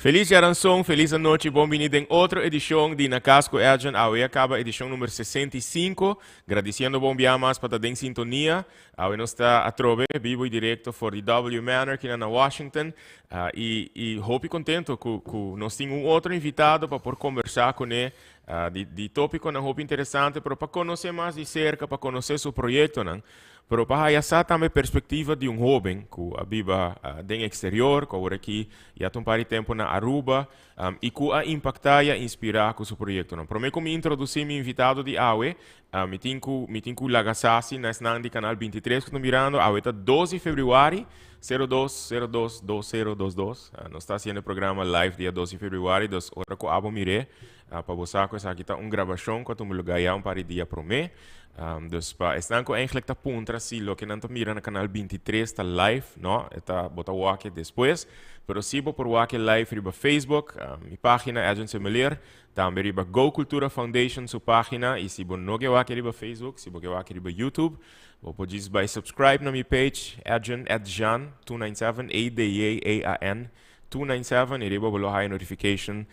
Feliz djaranson, feliz anochi, bon bini den otro edicion di Na Cas cu Edjean. Awe a caba edicion number 65. Gradiciendo bo un bia mas pa ta den sintonia. Awe nos ta atrobe bibo y directo for di W Manor kina na Washington. Y hopi contento cu nos tin un otro invitado pa por conversa cune di topiconan hopi interesante, pero pa conoce mas di cerca, pa conoce su proyectonan. Pero pa haya sa tambe perspectiva di un hoben cu a biba den exterior, cu awor aki ya ta un par di tempo na Aruba, y cu a impacta y a inspira cu su proyectonan. Prome cu mi introduci mi invitado di awe, mi tin cu laga sa si na esnan di Canal 23 cu ta mirando, awe ta 2 di februari, 02 02 2022. Nos ta haciendo e programa live dia 2 di februari, dus ora cu abo mire, pa bo sa cu esaki ta un grabacion cu a tuma lugar ya un par di dia prome. Dus pa esnan cu eigenlijk ta puntra si loke nan ta mira na Canal 23 ta live, no, e ta bo ta wak e despues. Pero si bo por wak e live riba Facebook, mi pagina Edjean Semeleer, tambe riba Go Cultura Foundation su pagina, y si bo no ke wak e riba Facebook, si bo ke wak e riba YouTube, bo por djis bay subscribe na mi page, Edjean, Edjean 297, E D J E A N 297, y riba bo lo haya notification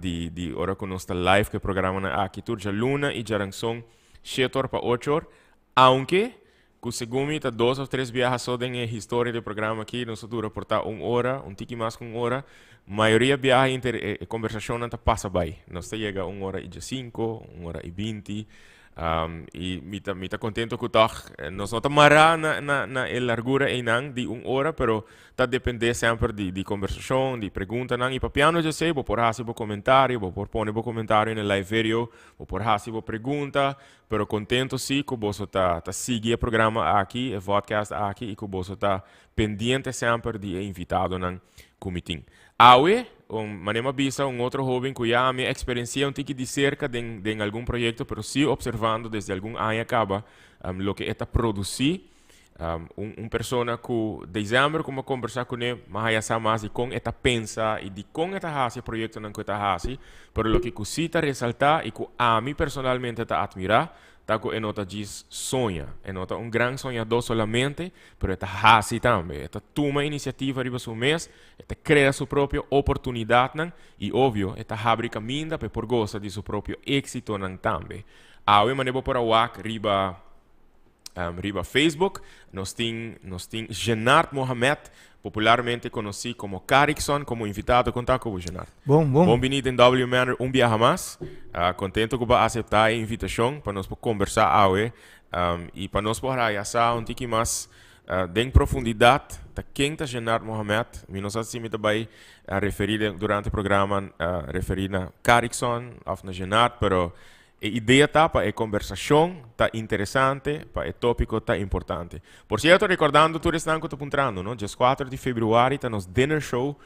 di ora cu nos ta live cu e programanan aki tur djaluna y djaranson 7 or pa 8 or, aunke cu segun mi ta dos of tres biaha so den e historia di e programa aki nos a dura por ta un ora, un tiki mas cu un ora. Mayoria biaha e conversacionnan ta pasa bay. Nos ta yega un ora y 15, un ora y 20, y mi ta contento cu toch nos no ta mara na e largura einan di un ora, pero ta depende semper di conversacion, di preguntanan. Y papiando di esey, bo por haci bo comentario, bo por pone bo comentario na live video, bo por haci bo pregunta, pero contento si cu boso ta sigui e programa aki, e podcast aki, y cu boso ta pendiente semper di e invitadonan cu mi tin. Awe, manera mi a bisa, un otro hoben cu ya mi experiencia un tiki di cerca den algun proyecto, pero si observando desde algun aña caba loke e ta produci. Un persona cu december cu mi a conversa cune, m'a haya sa mas di con e ta pensa y di con e ta haci e proyectonan cu e ta haci, pero loke cu si ta resalta y cu ami personalmente ta admira, ta cu e no ta djis soña. E no ta un gran soñador solamente, pero e ta haci tambe. E ta tuma iniciativa riba su mes, e ta crea su propio oportunidadnan y, obvio, e ta habri caminda pa e por goza di su propio exitonan tambe. Awe, manera bo por a wak riba Facebook, nos tin Genard Mohamed, popularmente conoci como Carrickson, como invitado. Con ta cu bo, Genard? Bon, bon. Bon bini den W Manor un biaha mas. Contento cu bo a acepta e invitacion pa nos por conversa awe y pa nos por haya sa un tiki mas den profundidad ta ken ta Genard Mohamed. Mi no sa si mi ta bay referi durante e programa referi na Carrickson of na Genard, pero e idea ta pa e conversacion ta interesante, pa e topico ta importante. Por cierto, recordando tur esnan cu ta puntrando, no? 4 di februari ta nos dinner show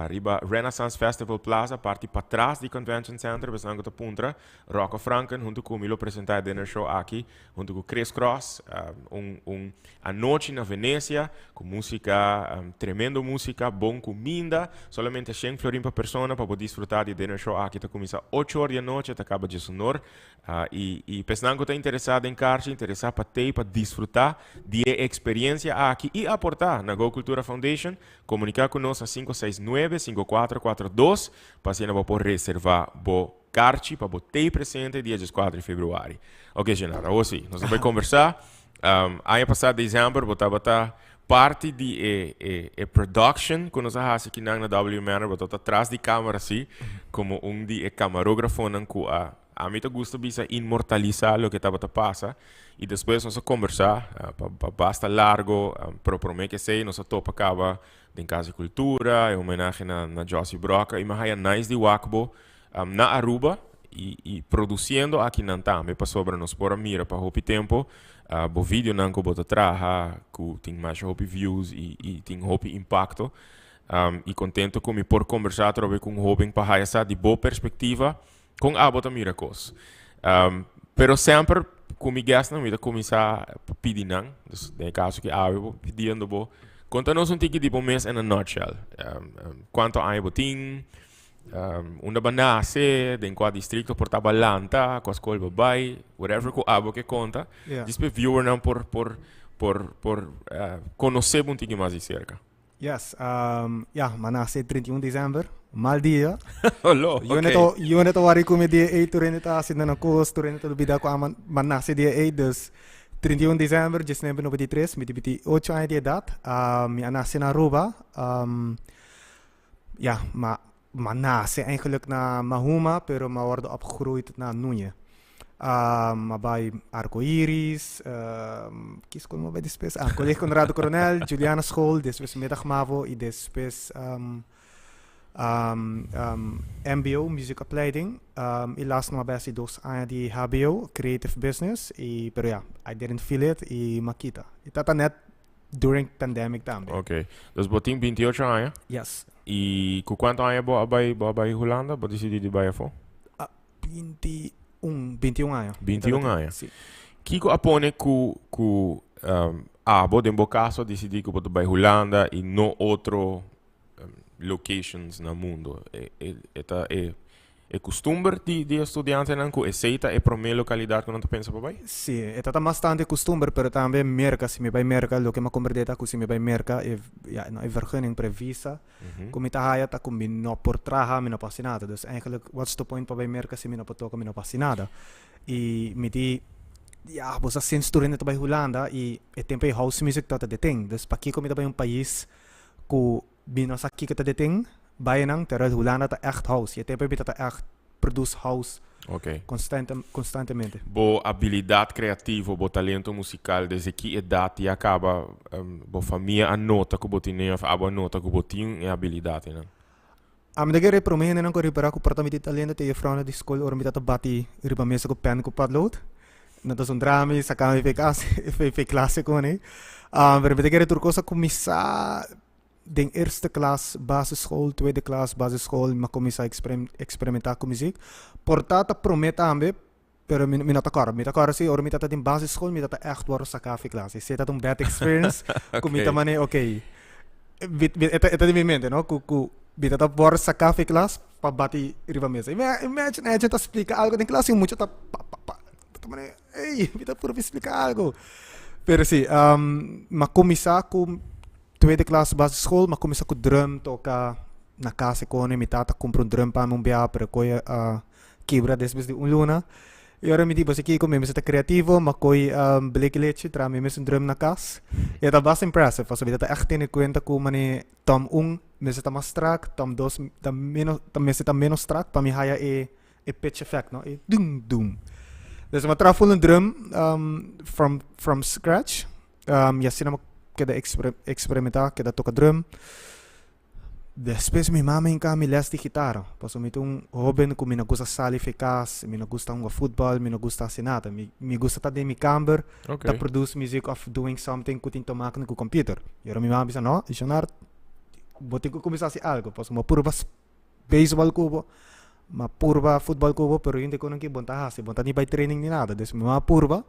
riba Renaissance Festival Plaza, parti patras di Convention Center, esnan cu ta puntra. Rocco Franken, hunto cu mi lo presenta e dinner show aki, hunto cu Chris Cross, un anochi na Venecia, cu musica, tremendo musica, bon cuminda, solamente 100 florin pa persona pa disfruta di dinner show aki. Ta cuminsa 8 or di anochi, ta caba 11 or. Y pa esnan cu ta interesa den carchi, interesa pa tey, pa disfruta di e experiencia aki y aporta na Go Cultura Foundation, comunica cu nos na 569-5442 pa asina bo por reserva bo carchi pa bo tey presente dia 4 di februari. Ok, Genaro, awor si, nos ta bay conversa. Aña pasa, december, bo tabata parti di e production cu nos a haci aki na W Manor, bo tabata tras di camera si, como un di e camarografonan cu ami ta gusta bisa inmortalisa loke tabata pasa. Y despues nos a conversa pa basta largo, pero prome cu esey nos a topa caba den Cas di Cultura, e homenahe na Josie Broca, y m'a haya nice di wak bo na Aruba y produciendo aki nan tambe, pasobra nos por a mira pa hopi tempo bo videonan cu bo ta traha, cu tin mas hopi views y tin hopi impacto. Y contento cu mi por conversa atrobe cu un hoben pa haya sa di bo perspectiva con abo ta mira cos. Pero semper cu mi guest nan mi ta cuminsa pidi nan, dus den caso cu awe bo pidiendo bo, conta nos un tiki di bo mes in a nutshell. Cuanto aña bo tin, unda bo a nace, den cua distrito por ta bo a lanta, cua school bo bay, whatever cu abo ke conta. Djis pa viewer nan por conoce bo un tiki mas di cerca. Yes, ya, m'a nace 31 december, mal dia. Olo, Yo net ok. yo net wari ku mi dia ei, tur hende ta haciendo nan kos, tur hende ta lubida ku ama m'a nace dia ei, dus 31 december 1993, mi tin 28 aña di edad, mi a nace na Aruba, ya, m'a m'a nace eigenlijk na Mahuma, pero m'a wordo opgegroeid na Nuñe. M'a bai Arco Iris, ki skol m'a bai despues? Ah, Colegio Conrado Coronel, Juliana School, despues Middag Mavo y despues MBO, Muziekopleiding. Y last m'a bai hasi 2 aña di HBO, Creative Business, y pero ya, I didn't feel it y m'a kita. Y tata net during pandemic tambe. Ok. Dus bo tin 28 aña? Yes. Y cu cuanto aña bo a bai Hulanda? Bo dicidi di bai afo? Ah, 21, 21 aña. 21 aña. Si. Kiko a pone cu abo, den bo caso, dicidi cu bo ta bai Hulanda y no otro locations na mundo? E ta e custumber di studiantenan cu esey ta e prome localidad cu nan ta pensa pa bai? Si, e ta bastante custumber, pero tambe Merca, si mi bai Merca, loke m'a comprende ta cu si mi bai Merca, e, ja, no, e vergunning pa visa, cu mi ta haya ta cu mi no por traha, mi no por haci nada. Dus eigenlijk, what's the point pa bai Merca si mi no por toca, mi no por haci nada? Y mi di, ja, bo sa sinds tur hende ta bai Hulanda y e tempo e house music ta the thing. Dus pakico mi ta bai un pais cu mi no sa kico ta the thing, bai nan, terwijl Hulanda ta echt house. Y e tempo mi ta echt produce house constantemente. Bo habilidad creativo, bo talento musical, desde ki edad ya caba bo famia a nota cu bo tin of abo a nota cu bo tin e habilidad nan? Ami ta kere prome hendenan ku ripará ku por ta mi tin talento te juffrouwnan di skol ora mi ta bati riba mesa ku pen ku potlood. Nan ta zundra mi, saka mi fe klase ku ne. Pero mi ta kere tur kos a kuminsá den eerste klas basisschool, tweede klas basisschool, mi a kuminsá eksperimentá ku muzik. Por ta ta prome tambe, pero mi no ta kòrda. Mi ta kòrda si ora mi tabata den basisschool mi tabata ègt wòrdu saká fi klas. Esei tabata un bad experience ku mi ta manera okay, e ta den mi mente no ku mi tabata wòrdu saká fi klas pa bati riba mesa. Imagine e ta splika algu den klas i un mucha ta pa pa pa ta manera ey mi ta purba splika algu. Pero si mi a kuminsá ku tweede klas basisschool, mi a kuminsá ku drum toka na kas e kone. Mi tata kumpra un drum pa mi un bia pero koe a kibra despues di un luna. I ora mi di boso kiko mi mester ta creativo, m'a koy bleki lechi traha mi mes un drum na kas. I e ta basta impressive pasobra mi ta echt tene kuenta ku manera tom un mester ta mas strak, tom dos ta menos ta mester ta menos strak pa mi haya e e pitch effect no, e dum dum. Dus m'a traha full un drum from scratch i asina m'a keda experimenta, keda toka drum. Despues mi mama hinka mi les di gitara, pasobra mi ta un hoben ku mi no gusta sali for kas, mi no gusta hunga futbòl, mi no gusta hasi nada. Mi gusta ta den mi kamber, ta produce music òf doing something ku tin tomaken ku computer. I ora mi mama bisa, no, Jonard, bo tin ku kuminsá hasi algu, pasobra bo purba beisbòl ku bo, m'a purba futbòl ku bo, pero hende ku nan ke bo no ta hasi, bo no ta ni bai training ni nada. Dus mi mama a purba,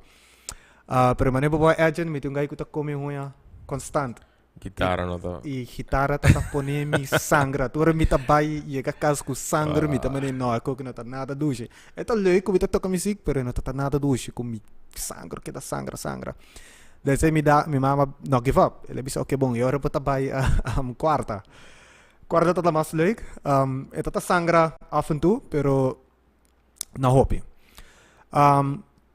pero manera bo bai Edgen, mi tin un guy ku ta kome huña konstant. Gitara no ta. I gitara ta ta pone mi sangra. Tur mi ta bai yega kas ku sanger, mi ta mane no, e koki no ta nada dushi. E ta leuk ku mi ta toka muziek, pero e no ta ta nada dushi ku mi sanger keda sangra sangra. Desei mi da mi mama no give up. El a bisa oke bon, e ora bo ta bai kuarta. Kuarta ta ta mas leuk. E ta ta sangra af en toe, pero no hopi.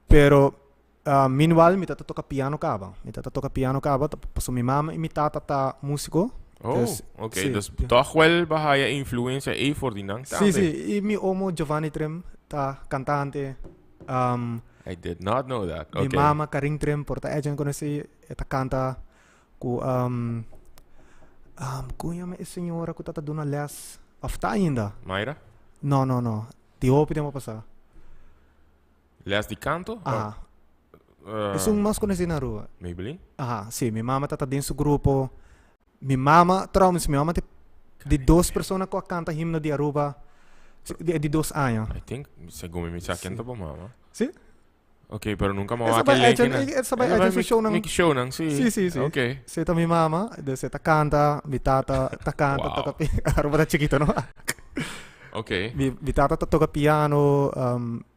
Pero meanwhile mi ta ta toca piano caba. Mi ta ta toca piano caba pasobra mi mama y mi tata ta musico. Oh, Dus, ok. si. Dus toch wel bo a haya influencia ey for di nan Si, tambe. si. Y mi omo Giovanni Trim ta cantante. I did not know that. Mi mama Karin Trim por ta Edjean conoci. E ta canta cu con yama e señora cu ta ta duna les? Of ta ainda? Mayra? No, no, no. Di hopi tempo pasa. Les di canto? Aha. Esun mas conoci na Aruba. Maybelline? Aha, si. Mi mama ta ta den su grupo. Mi mama, trouwens, mi mama ta di dos persona cu a canta himno di Aruba di dos aña. I think, segun mi, mi sa ken ta bo mama. Si? Ok, pero nunca mi Esa wak bai e link Edjean, na. esa bai Esa Edjean bai su shownan. Mi shownan, si. Si. Ok. Si ta mi mama, dus e ta canta, mi tata ta canta, Wow. toca Aruba ta chikito, no? Ok. Mi tata ta toca piano,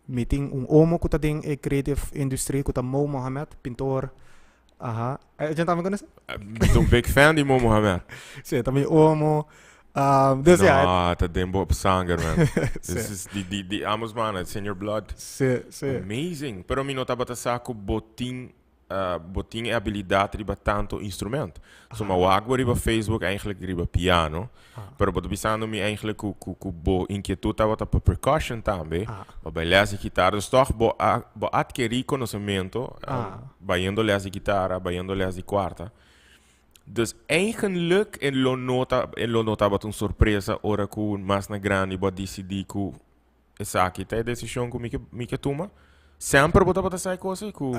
mi tin un omo cu ta den e creative industry cu ta Mo Mohamed, pintor. Aha. Eh, tambe conoce? Mi ta un big fan di Momo Hamed. Si, ta mi omo. Dus ja. No, ta den bo sanger, man. This is di ambos mannen, it's in your blood. Si, si. Amazing. Pero mi no tabata sa cu bo tin bo tin e habilidad riba tanto instrument. So mi a wak bo riba Facebook eigenlijk riba piano. Pero bo ta bisando mi eigenlijk cu bo inquietud tabata pa percussion tambe. Bo bay les di guitarra. Dus toch bo a bo adkeri conocemento bayendo les di guitarra, bayendo les di cuarta. Dus eigenlijk e lo no ta e lo no tabata un sorpresa ora cu mas na grandi bo a dicidi cu esaki ta e decision cu mi ke mi ke tuma. Semper bo tabata sa e cos ey cu.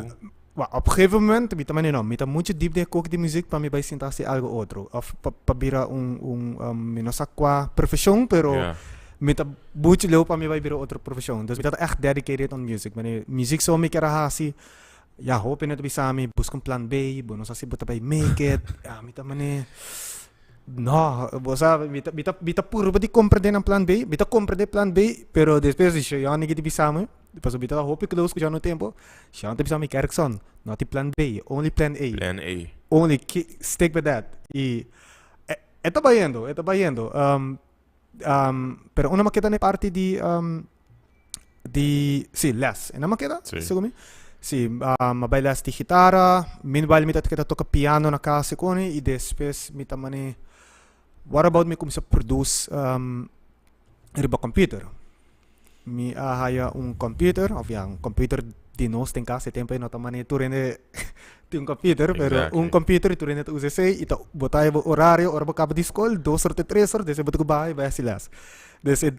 Well, op gegeven moment mi ta mane no, mi ta mucho diep den e koki di muziek pa mi bai sinta hasi algo otro. Of pa bira un mi no sa kua profesion, pero mi ta mucho leu pa mi bai bira otro profesion. Dus mi ta echt dedicated on music. Mane muziek so mi kier a hasi, ya hopi hende ta bisa mi buska un plan B, bo no sa si bo ta bai make it. Ya mi ta mane no, bo sa mi ta mi ta mi ta purba di comprende nan plan B, mi ta comprende plan B, pero despues di Sheyonny ki ta bisa mi. Pasobra mi ta hopi close cu John un tempo. John ta bisa mi, Kerkson, no tin plan B, only plan A. Plan A. Only stick with that. Y e ta bayendo, e ta bayendo. Pero uno a keda na e parti di, di, si, les. E no a keda, Si. segun mi. Si, a bay les di gitara. Meanwhile mi ta keda toca piano na cas cu uni y despues mi ta mane, what about mi cuminsa produce riba computer? Mi a haya un computer, of ya, un computer di nos den cas e tempo ei no ta mane tur hende tin un computer, pero un computer y tur hende ta usa esei y ta bo ta haya bo horario ora bo caba di school, dos or te tres or, despues bo ta cu baha y bai haci les. Dus e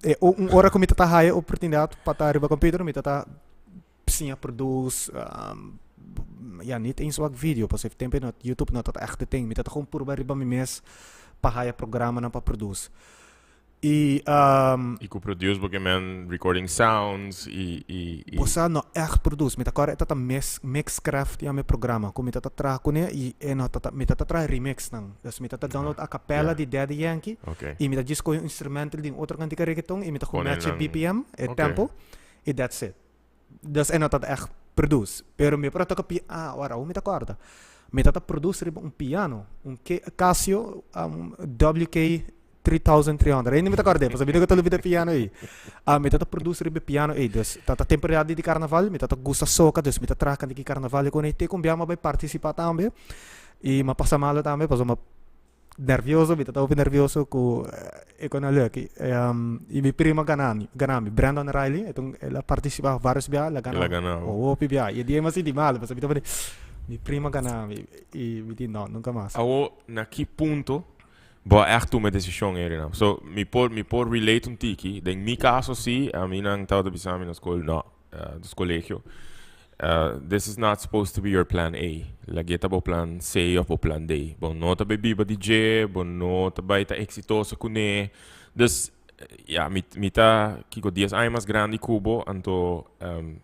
e un ora cu mi ta ta haya oportunidad pa ta riba computer mi ta ta siña produce, ya niet eens wak video, pasobra e tempo ei no YouTube no tabata echt de ting, mi ta ta gewoon purba riba mi mes pa haya programanan pa produce. Y Y cu produce bo ke men recording sounds y y y. Bo sa no echt produce. Mi ta kòrda e ta ta mes Mixcraft yama e programa ku mi ta ta traha kuné y e no ta ta mi ta ta traha remixnan. Dus mi ta ta download a capella di Daddy Yankee y mi ta djis kohe un instrumental di un otro kantika reggaeton y mi ta gewoon Pone match e nan. BPM, e tempo y that's it. Dus e no ta ta echt produce. Pero mi por a toka pi ah ora awo mi ta kòrda. Mi ta ta produce riba un piano, un Casio WK 3300. Ainda mi ta kòrda ei, pasobra mi nunka ta lubida e piano ei. Mi ta ta produce riba e piano ei. Dus ta ta temporada di karnaval, mi ta ta gusta soka, dus mi ta traha kantiki karnaval i kon ei. Te ku un bia mi a bai partisipá tambe i mi a pasa malo tambe pasobra mi a nervioso, mi ta ta hopi nervioso ku e kon a luk. I mi primo a gana mi, gana mi, Brandon Riley, e ta un, el a partisipá varios bia, el a gana El a gana. hopi bia. I e dia ei mi a sinti malo, pasobra mi ta pone, mi primo a gana mi i mi di no, nunka mas. Awor, na ki punto bo a ègt tuma e desishon ei, Rina? So, mi por, mi por relate un tiki. Den mi kaso sí, ami nan tabata bisa mi na skol, no, dus colegio, this is not supposed to be your plan A. Lag'é ta bo plan C of bo plan D. Bo no ta bai biba di dje, bo no ta bai ta exitoso kuné. Dus, ya, mi, mi ta, kiko, dies aña mas grandi ku bo, anto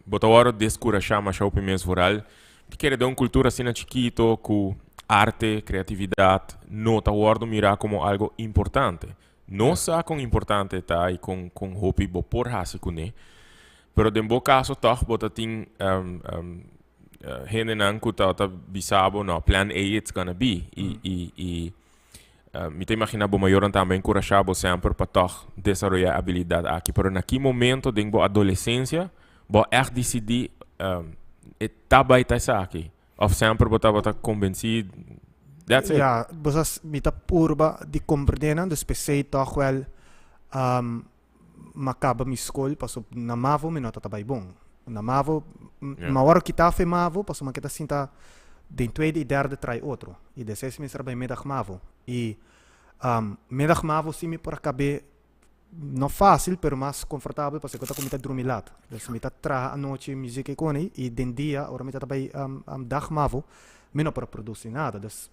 bo ta wòrdu deskurashá masha hopi mes vooral. Mi kere den un kultura asina chikito ku arte, kreatividat no ta wòrdu mirá komo algo importante. No sa kon importante e ta i kon kon hopi bo por hasi kuné, pero den bo kaso tòg bo ta tin hendenan ku ta ta bisa bo no, plan A it's gonna be i i i mi ta imaginá bo mayornan tambe a enkurashá bo semper pa tòg desaroyá e abilidat aki, pero na ki momento den bo adolesensia bo a ègt disidí e ta bai ta esaki? Of semper bo tabata konbensí, that's it? Ya, bo sa mi ta purba di komprendé nan, dus p'esei tòg wèl m'a kaba mi skol paso na mavo mi no ta ta bai bon. Na mavo, m'a wòrdu kitá af'e mavo paso m'a keda sinta den tweede i derde trai otro i despues mi mester a bai middag mavo i middag mavo si mi por a kab'é No fácil, pero mas confortabel pasobra cu ta cu mi ta drumi laat. Dus mi ta traha anochi muziek e coni y den dia ora mi ta ta bay dag mavo mi no por a produci nada. Dus.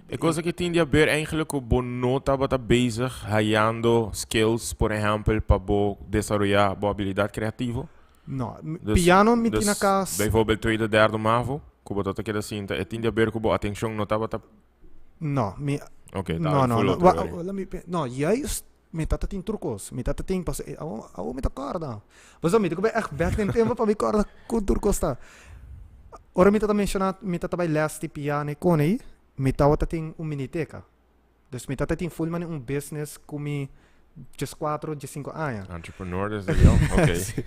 E cosa ki tin di haber eigenlijk cu bo no tabata bezig hayando skills por ehempel pa bo desaroya bo habilidad creativo? No, piano mi tin na cas. Bijvoorbeeld tweede, derde mavo cu bo ta keda sinta e tin di haber cu bo atencion no tabata. No, mi. Ok, ta no, no, no, wa, la mi, no, juist mi tata tin tur kos. Mi tata tin pas awo, awo mi ta korda. Pasobra mi ta ku bai echt bek den tempo pa mi korda kon tur kos ta. Ora mi ta menciona mi ta bay les di piano e cone, mi tawata tin un miniteca. Dus mi tata tin full mane un business cu mi 14, 15 aña. Entrepreneur desde jong, ok. Sí.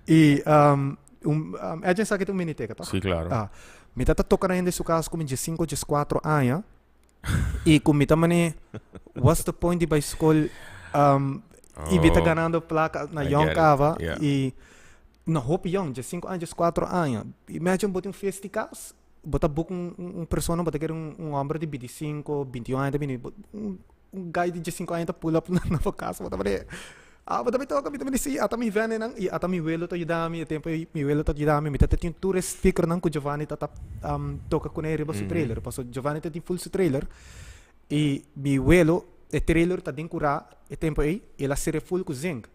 Y Edjean sa ki un miniteca, toch? Sí, claro. Ah, mi tata toca na hende su cas cu mi 15, 14 aña. Y cu mi ta mane, what's the point di bay school y mi ta ganando placa na I jong get it. cava y na hopi jong, 15 aña, 14 aña. Imagine bo tin un feest di cas, bo ta boek un persona, bo ta kere un homber di 25, 21 aña ta bini, un guy di 15 aña ta pull up na bo cas, bo ta mane, ah, bo ta bin toca, mi ta bini si, ata mi venenan y ata mi welo ta yudami, e tempo ey mi welo ta yudami, mi ta tin tur e speakernan cu Giovanni ta toca cune riba su trailer, paso Giovanni ta tin full su trailer y mi welo, e trailer ta den cura e tempo ey, el a cere full cu zinc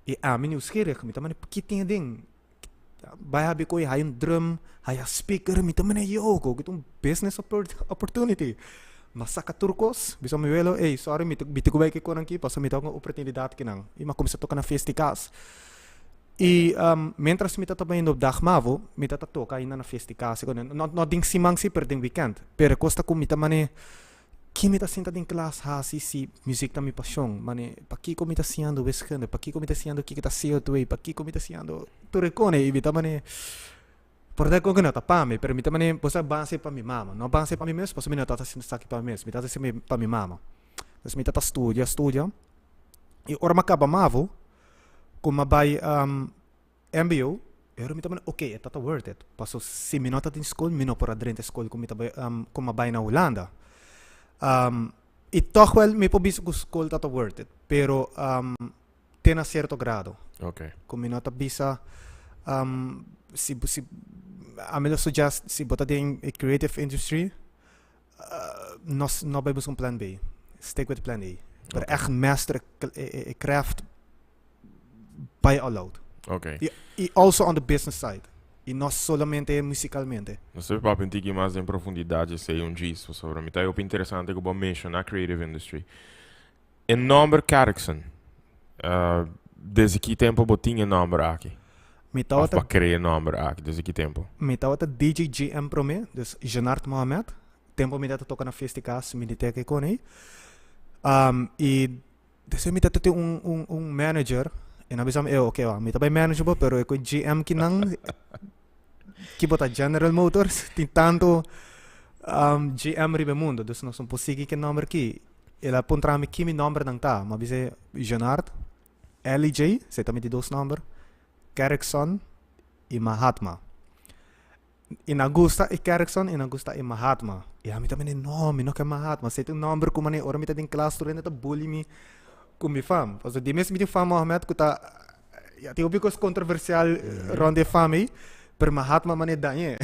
y ami nieuwsgierig, mi ta mane, ki tin aden? Bai habi koe haya un drum, haya speaker, mi ta mene yo, ku ta un business opportunity. M'a saka tur kos, bisa mi welo, ey, sorry, mi ta ku bai ke konan aki, pasobra mi ta un oportunidat kinan. I m'a kuminsá toka na fiesta di kas. I mientras mi ta trabahando op dag mavo, mi ta toka ainda na fiesta di kas, no no den siman si, pero den weekend. Pero e kos ta ku mi ta mane. Ki mi ta sinta den klas hasi si muzik ta mi pashon? Mane, pakiko mi ta siñando wiskunde? Pakiko mi ta siñando kiko ta CO2? Pakiko mi ta siñando tur e kone? I mi ta mane, por ta kon ku no ta pa mi, pero mi ta mane, bo sa base pa mi mama, no base pa mi mes, pasobra mi no ta haciendo esaki pa mi mes, mi ta haci pa mi mama. Dus mi ta ta studia, studia, i ora mi a kaba mavo, ku mi a bai MBO, e ora mi ta manda, ok, e ta ta worth it. Paso si mi no ta den skol, mi no por a drenta e skol ku mi ta bai, ku mi a bai na Hulanda. I tòg wèl mi por bisa ku skol ta ta worth it, pero te na sierto grado. Ku mi no ta bisa, si si ami lo suggest si bo ta den e creative industry, no no bai buska un plan B. Stick with plan A. Pero ègt master e craft bai all out. Y also on the business side. Y no solamente musicalmente. Nos ta papia un tiki mas den profundidad djesei un djis, pasobra mi ta hopi interesante ku bo a menshoná creative industry. E nòmber Carrickson, desde ki tempo bo tin e nòmber aki? Mi Of tabata bo a krea e nòmber aki, desde ki tempo? Mi tabata DJ GM promé, dus Genard Mohamed. Tempo mi tabata toka na fiesta di kas, mi di teke kon ei. Y Despues mi ta tin un manager e nan bisa mi, eh, oke wak, mi ta bai manage bo, pero e ku GM kinan, ki bo ta General Motors, tin tantu GM riba e mundo, dus nos no por sigui ku e nòmber aki. El a puntra mi ki mi nòmbernan ta, mi a bis'é Jonard, LJ, esei ta mi di dos nòmber, Kerrickson i Mahatma. I nan gusta e Kerrickson i nan gusta e Mahatma. I ami ta mende, no, mi no ke Mahatma. Esei ta un nòmber ku manera ora mi ta den klas tur hende ta bully mi ku mi fam. Pasobra di mes mi tin fam Mohamed ku ta, ya tin hopi kos kontroversial rònt di e fam ei, pero Mahatma manera dañ'é.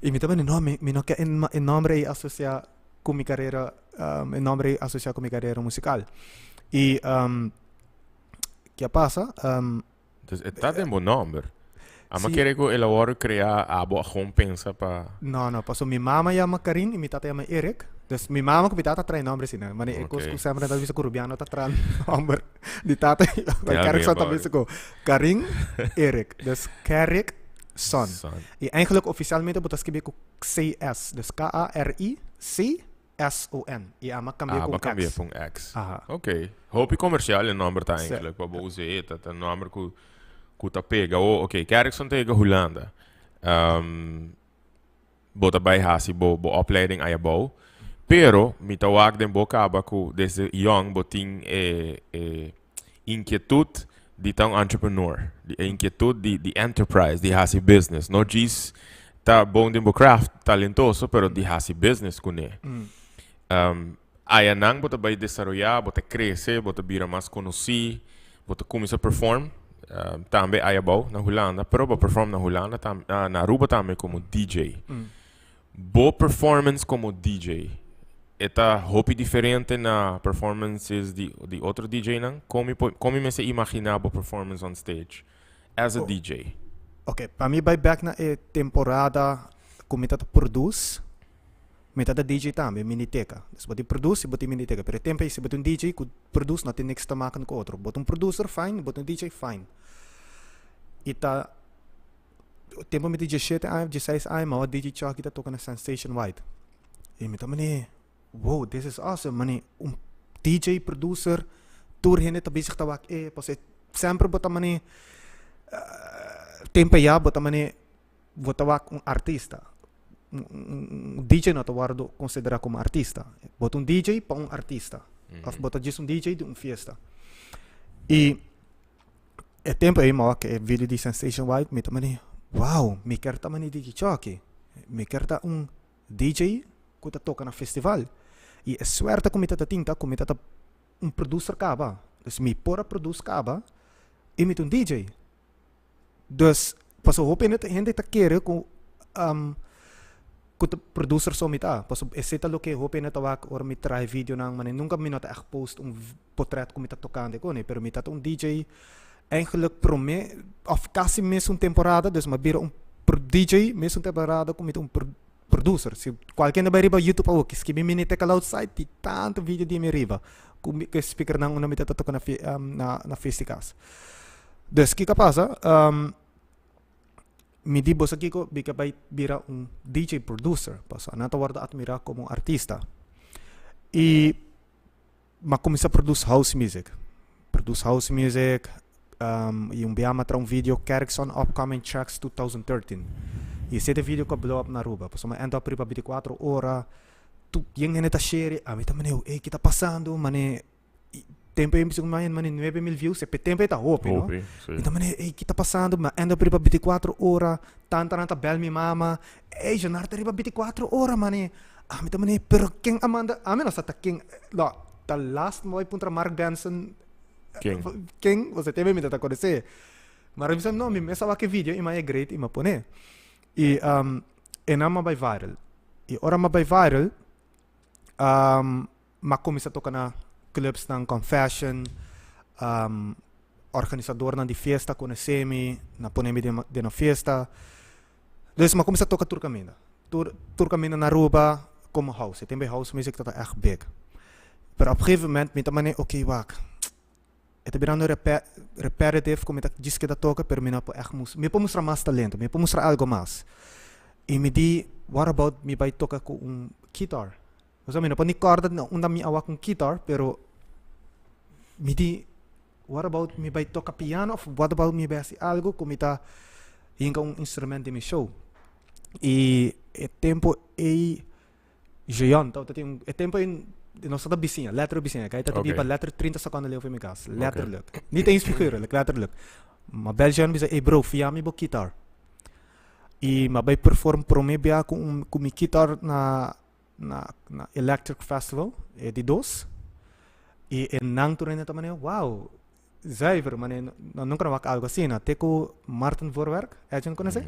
I mi ta mende, no, mi no ke e nòmber ei asosiá ku mi karera, e nòmber ei asosiá ku mi karera musikal. I ke a pasa? Dus e ta den bo nòmber. Ama Sí. kere ku el a wòrdu kreá, abo a gewoon pensa pa. No, no, paso mi mama yama Karin i mi tata yama Erik. Dus mi mama ku mi tata trae nòmber asina. Mane e kos ku semper nan ta bisa ku rubiano ta traha nòmber di tata. Tell me Kerrickson ta about bisa it. ku Karin, Erik. Dus Kerrick Son. Son. I eigenlijk ofisialmente bo ta skibi ku CS. Dus K-A-R-I-C S-O-N. I ama kambia Ah, ku bo un kambia X. pa un X. Aha. Ok. Hopi komersial e nòmber ta Sí. eigenlijk pa bo usa e. Ta ta nòmber ku ku ta pega. Oh, ok. Kerrickson ta yega Hulanda. Bo ta bai hasi bo bo opleiding ayabou. Pero mi ta wak den bo kaba ku desde yong bo tin e e inkietut di ta un entrepreneur. Di e inkietut di di enterprise, di hasi business. No djis ta bon den bo craft, talentoso, pero di hasi business kuné. Ayanan bo ta bai desaroyá, bo ta krese, bo ta bira mas konosí, bo ta kuminsá perform tambe ayabou na Hulanda, pero bo perform na Hulanda tam na Aruba tambe komo DJ. Bo performance komo DJ e ta hopi diferente na performances di di otro DJ-nan? Kon mi por kon mi mester imaginá bo performance on stage as a DJ? Oke, pa mi bai bek na e temporada ku mi ta ta produce, mi ta ta DJ tambe, miniteca. Dus bo tin produce i bo tin miniteca. Pero e tempo ei si bo tin un DJ ku produce no tin niks te maken ku otro. Bo ta un producer, fine, bo ta un DJ, fine. I ta. Tempo mi tin 17 aña, 16 aña, m'a wak DJ Chucky ta toca na Sensation White. Y mi ta mane, "Wow, this is awesome." Mane, un DJ, producer, tur hende ta bezig ta wak e, pasobra semper bo ta mane, tempo ya bo ta mane, bo ta wak un artista. Un DJ no ta wordo considera como artista. Bo ta un DJ pa un artista. Of bo ta djis un DJ di un fiesta. Y e tempo ei mi a wak e video di Sensation White, mi ta mane, "Wow, mi kier ta mane DJ Chucky. Mi kier ta un DJ ku ta toka na festival." Y e suerte ku mi ta tin ta ku mi ta un producer kaba. Dus mi por a produce kaba y mi ta un DJ. Dus, pasobra hopi hende hende ta kere ku ku ta producer so mi ta. Pasobra esei ta loke hopi hende ta wak ora mi traha e videonan, mane nunka mi no ta ègt post un potret ku mi ta tokando e kone, pero mi ta ta un DJ eigenlijk prome òf kasi mesun temporada, dus mi a bira un DJ mesun temporada ku mi ta un producer. Si kualke hende bai riba YouTube awoki skibi Mini Take a Loud Side tin tantu video di mi riba ku mi ku e speakernan unda mi ta toka na na festikas. Dus kiko a pasa? Mi di boso kiko mi ke bai bira un DJ producer pasobra nan ta wòrdu atmirá komo un artista. I mi a kuminsá produce house music, produce house music i un bia mi a traha un video Kerkson Upcoming Tracks 2013 i esei ta e video ku a blow up na Aruba pasobra mi a end up riba 24 ora tur yen hende ta share ami ta manera ey ki ta pasando mane Tempo ei mi bisa ku mi mane 9000 views, e tempo ei ta hopi, no? Hopi, si. Mi ta mane, ey, ki ta pasando? Mi a end up riba 24 ora, tantanan ta bel mi mama, ey, Jonard ta riba 24 ora, mane. Ami ta mane, pero ken a manda? Ami no sa ta ken, no, ta last mi bai puntra Mark Benson. Ken? Ken, osea tempo ei mi ta ta konosé. Mar mi bisa, no, mi mes a wak e video i mi a e great i mi a pone. I e nan a bai viral. I ora mi a bai viral, M'a kuminsá toka na clubsnan Confession, organisadornan di fiesta konosé mi, nan pone mi den nan fiesta. Dus m'a kuminsá toka tur kaminda. Tur tur kaminda na Aruba komo house. E tempu ei house music tabata ègt big. Pero op gegeven moment mi ta manera, oké wak, e ta birando repetitive ku mi ta djis keda toka pero mi no por ègt mi por mustra mas talento, mi por mustra algo mas. I mi di, what about mi bai toka ku un kitar? Osea mi no por ni corda na unda mi a wak un kitar, pero mi di, what about mi bai toca piano of what about mi bai haci algo cu mi ta hinca un instrument den mi show. Y e tempo ey Jeon tabata tin un, e tempo ey nos tabata bisiña, letterlijk bisiña, kai tabata biba letterlijk 30 seconden leu for mi cas, letterlijk. Niet eens figuurlijk, letterlijk. Ma bel Jeon bisa, ey bro, fia mi bo kitar. Y mi a bai perform prome bia cu un, cu mi kitar na na na Electric Festival, e di dos. I e nan tur hende ta manera, wow, zuiver, manera nan nunca a wak algo asina. Te ku Martin Voorwerk, Edwin konosé?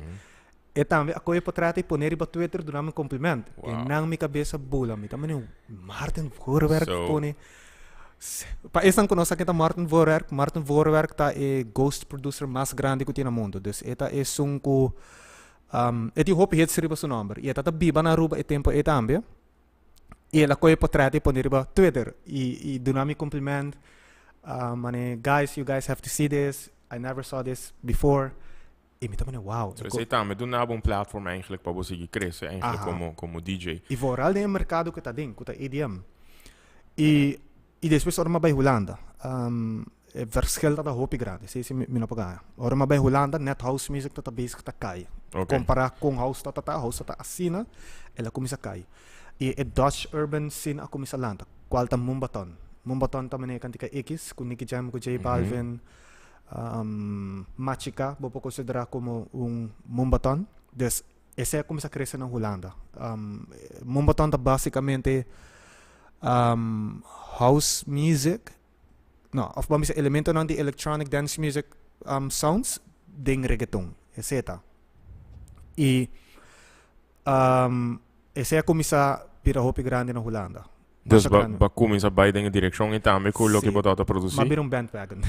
E tambe a kohe portret i pone riba Twitter duna mi compliment. E nan mi kabes a bula. Mi ta manera, Martin Voorwerk pone. Pa esnan ku no sa ken ta Martin Voorwerk, Martin Voorwerk ta e ghost producer mas grandi ku tin na mundu. Dus e ta esun ku E tin hopi hits riba su nomber y e ta ta biba na Aruba e tempo ey tambe y el a coge potret y pone riba Twitter y y duna mi compliment mane guys you guys have to see this I never saw this before y mi ta mane wow. So esey tambe duna bo un platform eigenlijk pa bo sigui crece eigenlijk como como DJ. Y vooral den e mercado cu ta den cu ta EDM y Y despues ora mi a bai Hulanda, e verschil tabata hopi grandi, si si mi no por gaña. Ora mi a bai Hulanda net house music tabata bezig ta kai. Compara con house tabata ta, house tabata asina, el a cuminsa kai. Y e Dutch urban scene a cuminsa lanta, cual ta Moombahton. Moombahton ta manera cantica X cu Nicky Jam cu J Balvin, Machika bo por considera como un Moombahton. Dus Esei a kuminsá krese na Hulanda. Moombahton ta básikamente house music, no, òf bo a bisa elementonan di electronic dance music sounds den reggaeton. Esei ta. I esei a kuminsá bira hopi grandi na Hulanda. Dus ba, ba kuminsá bai den e direkshon ei tambe ku loke bo tabata produsí? Ma bira un bandwagon.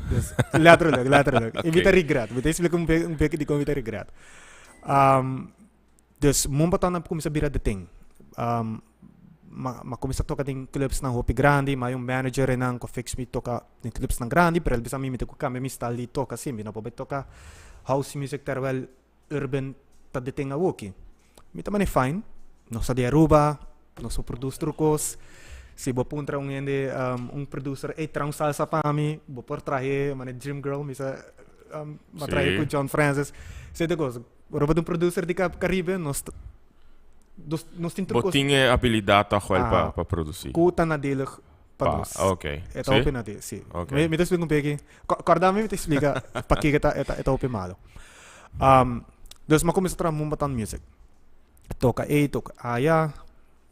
Dus letterlijk, letterlijk. I mi ta regret. Mi ta explica un un beke dikon mi ta regret. Dus Moombahton a kuminsá bira de ting. Ma, ma kuminsá toka den clubsnan hopi grandi, ma hay un manager einan ku a fix mi toka den clubsnan grandi, pero el bisa mi mi tin ku kambia mi style di toka, si mi no por bai toka house music terwijl. urban ta deten awoki. Mi ta mane fine, nos ta di Aruba, nos por produce tur cos. Si bo puntra un hende, un producer, "Ey, traha un salsa pa mi," bo por trahe, mane Dream Girl, mi sa a trahe cu John Francis. Cierto cos. Ora bo ta un producer di Caribe, nos ta, nos, nos tin tur Bo cos. tin e habilidad toch wel pa produci. Cu ta nadelig pa nos. E ta hopi nadelig, si. Mi ta explica un peki. Corda mi, mi ta explica pakico e ta hopi malo. Dus mi a cuminsa traha Moombahton Music. Toca ey, toca aya.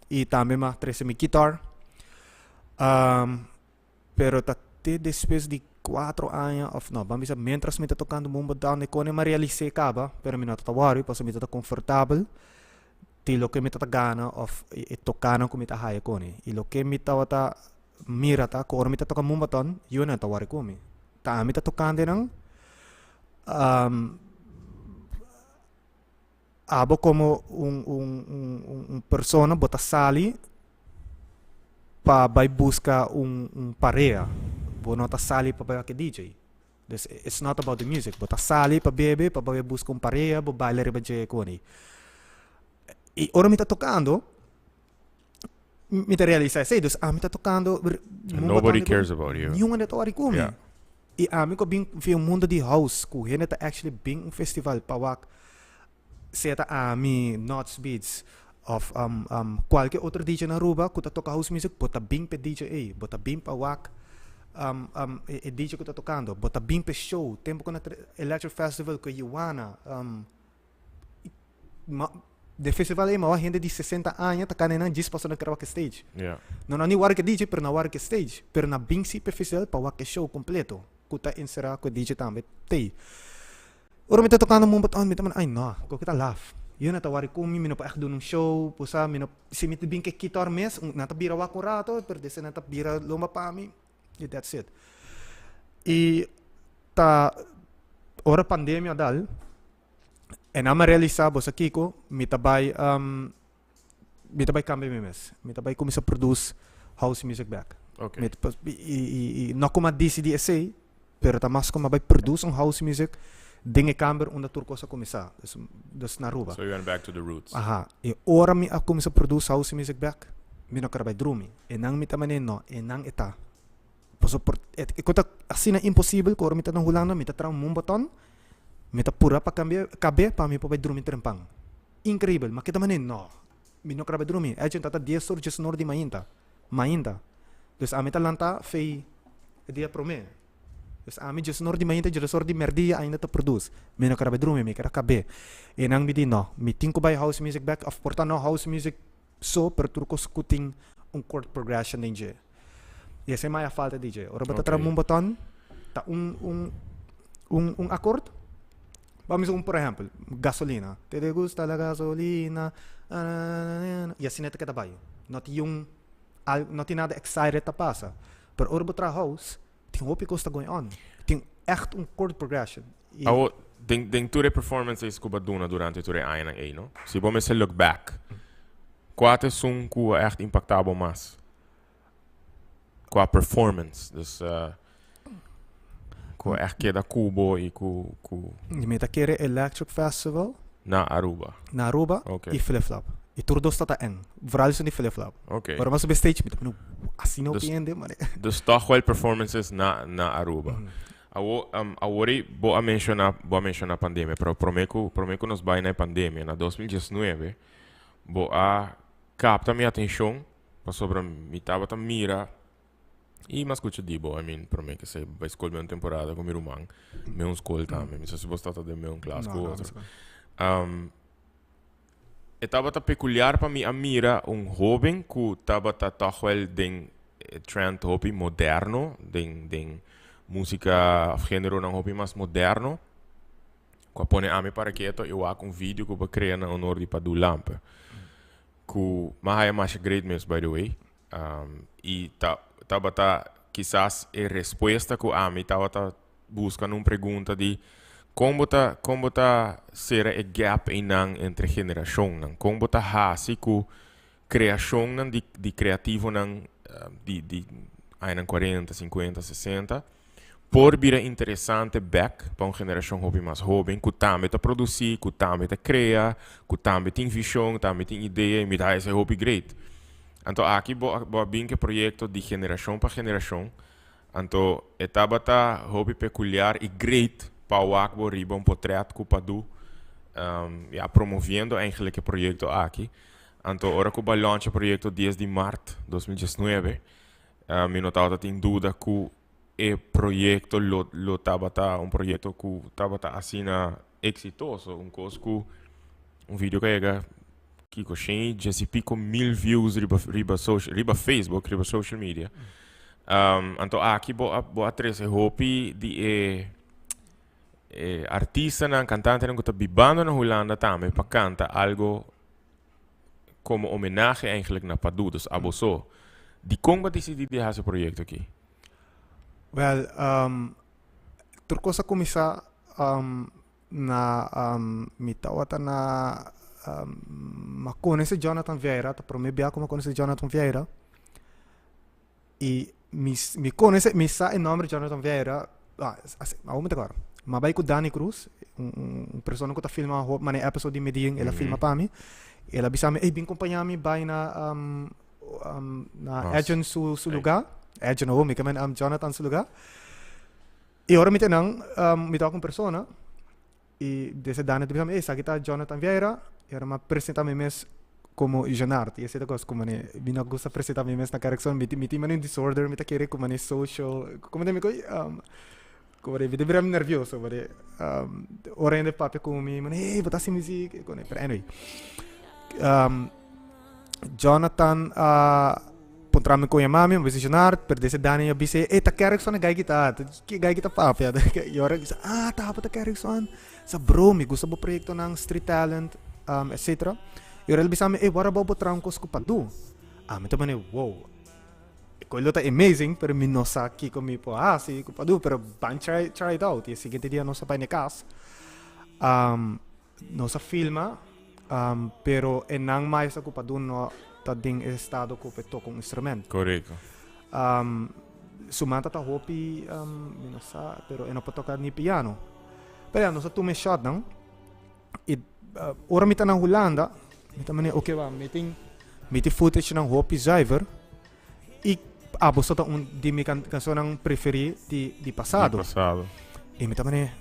Y tambe mi a trece mi guitar. Pero ta te despues di 4 aña, of no, ban bisa mientras mi ta tocando Moombahton, e cone mi a realise caba, pero mi no ta worry, pasobra mi ta comfortabel di loke mi ta gana of e tocanan cu mi ta haya cone. Y loke mi tabata mira ta cu ora mi ta toca Moombahton, yo no ta worry cu mi. Ta ami ta tocando nan, abo como un persona bo ta sali pa bai busca un pareha. Bo no ta sali pa bai wak e DJ. Dus it's not about the music. Bo ta sali pa bebe, pa bai busca un pareha, bo baila riba dje cone. Y ora mi ta tocando, mi ta realisa esey. Dus ami ta tocando And nobody cares about you. Niun hende ta worry cu mi. Y ami cu bin via un mundo di house, cu hende ta actually bin un festival pa wak sea ta ami, Nuts Beats, of cualkier otro DJ na Aruba cu ta toca house music, bo ta bin p'e DJ ey, bo ta bin pa wak e DJ cu ta tocando, bo ta bin p'e show, tempo cu na Electric Festival cu Yuana, de festival ey mawak hende di 60 aña ta cana nan djis pasobra nan kere wak e stage. No nan ni wak e DJ pero nan wak e stage, pero nan bin si p'e festival pa wak e show completo cu ta encera cu e DJ tambe t'ey. Ora mi ta tocando Moombahton, mi ta manda, "Ay no, cu ta laf. Yo no ta wari cu mi, mi no por echt duna un show, bo sa, mi no, si mi ta bin cu e guitar mes, nan ta bira wak un rato, pero despues nan ta bira lomba pa mi, y that's it." Y ta ora pandemia dal, en nan a realisa, bo sa kico, mi ta bay cambia mi mes. Mi ta bay cuminsa produce house music back. Mi ta y no como a dicidi esey, pero ta mas como a bay produce un house music den e camber unda tur cos a cuminsa, dus na Aruba. So you went back to the roots. Aha. Y ora mi a cuminsa produce house music back, mi no ker bay drumi. E nan mi ta mane no, e nan e ta. Pasobra por e cu ta asina imposibel cu ora mi ta na Hulanda mi ta traha un Moombahton, mi ta pura pa cambia cabe pa mi por bay drumi trempan. Increibel, ma keda mane no. Mi no ker bay drumi. Edjean ta ta 10 or 11 or di mainta. Mainta. Dus ami ta lanta fei e dia prome. Dus ami 11 or di mainta, 10 or di merdia ainda ta produce. Mi no ker bay drumi, mi ker a cabe. E nan mi di no, mi tin cu bay house music back of por ta no house music so, pero tur cos cu tin un chord progression den dje. Y esey maya falta di dje. Ora bo ta traha Moombahton, ta un akkoord. Vamos un por ejemplo, "Gasolina". Te te gusta la gasolina. Y asina ta keda bay. No tin nada excited ta pasa. Pero ora bo traha house, tin hopi cos ta going on. Tin echt un chord progression. Y Awo, den tur e performances cu bo a duna durante tur e añanan ey, no? Si bo mester look back, cua ta esun cu a echt impacta bo mas? Qua performance, dus cu echt keda cu bo y cu Mi ta kere Electric Festival. Na Aruba. Na Aruba y Flip Flop. Y tur dos ta eng. Vooral esun di Flip Flop. Ora mi a subi stage, mi ta pone asina hopi hende, mane. Dus toch wel performances na Aruba. Awo, awor ei bo a menciona pandemia, pero prome cu nos bai na e pandemia, na 2019, bo a capta mi atencion pasobra mi tabata mira y m'a scucha di bo, I mean, prome cu esey bai school un temporada cu mi ruman, mesun school tambe, mi sa si bo tabata den mesun klas cu No, otro. E tabata peculiar pa mi a mira un hoben cu tabata toch wel den trend hopi moderno, den musica of generonan hopi mas moderno, cu a pone ami para keto y wak un video cu bo a crea na honor di Padu Lampe. Cu m'a haya masha great mes, by the way. Y tabata kisas e respuesta cu ami tabata busca na un pregunta di con bo ta cera e gap einan entre generacionnan, con bo ta haci cu creacionnan di creativonan di añanan 40, 50, 60. Por bira interesante bek pa un generashon hopi mas hoben ku tambe ta produsí, ku tambe ta krea, ku tambe tin vishon, tambe tin idea i mi ta haya esei hopi great. Anto aki bo a bo a bin ku e proyekto di generashon pa generashon, anto e tabata hopi pekuliar i great pa wak bo riba un potrèt ku Padu ya promoviendo eigenlijk e proyekto aki. Anto ora ku bo a launch e proyekto dies di mart 2019 mi no tabata tin duda ku e proyecto lo lo tabata un proyecto cu tabata asina exitoso, un cos cu un video cu a yega kico shen y djes y pico mil views riba riba social riba Facebook riba social media. Anto aki bo a bo a trece hopi di e e artistanan cantantenan cu ta bibando na Hulanda tambe pa canta algo como homenahe eigenlijk na Padu, dus abo so. Dikon bo a disidí di hasi e proyekto aki? Wel, tur kos a kuminsá na mi tabata na mi a konosé Jonathan Vieira, ta promé bia ku mi a konosé Jonathan Vieira i mi mi konosé mi sa e nòmber Jonathan Vieira awor mi ta kòrda mi a bai ku Dani Cruz un persona ku ta filma hopi manera episode di Medellin el a filma pa mi el a bisa mi ey bin kompañá mi bai na na Edgen su su lugá Edgen oh mi ke men Jonathan su lugá i ora mi ta nan mi ta ku un persona i desde Dani ta bisa mi ey esaki ta Jonathan Vieira i ora mi a presentá mi mes komo Jonard i esei ta kos ku mane mi no gusta presentá mi mes na Kerkzon mi mi tin mane un disorder mi ta kere ku mane social komo ta mi koe komo mi ta bira nervioso mane ora hende papia ku mi mane ey bo ta hasi muzik pero anyway Jonathan a puntra mi con yama mi, mi bisa Jonard, pero dese Dani a bisa, e ta Kerkson e gai kita, ki gai kita papia. Y ora bisa, ah, ta ta Kerkson. Sa bro, mi gusta bo proyectonan, Street Talent, etcetera. Y ora el bisa mi, ey, what about bo traha un cos cu Padu? Ah, mi ta pone, wow, e coy lo ta amazing, pero mi no sa kico mi por haci cu Padu, pero ban try, try it out. Y e siguiente dia nos a bay na e cas. Nos a filma, pero e nan maestra cu Padu no ta den e estado cu p'e toca un instrument. Correcto. Su manta ta hopi, mi no sa, pero e no por toca ni piano. Pero ya, nos a tuma e shotnan y ora mi ta na Hulanda, mi ta mane, ok wa, mi tin, mi tin footagenan hopi zuiver y abo so ta un di mi cancionnan preferi di, di pasado. Di pasado. Y mi ta mane,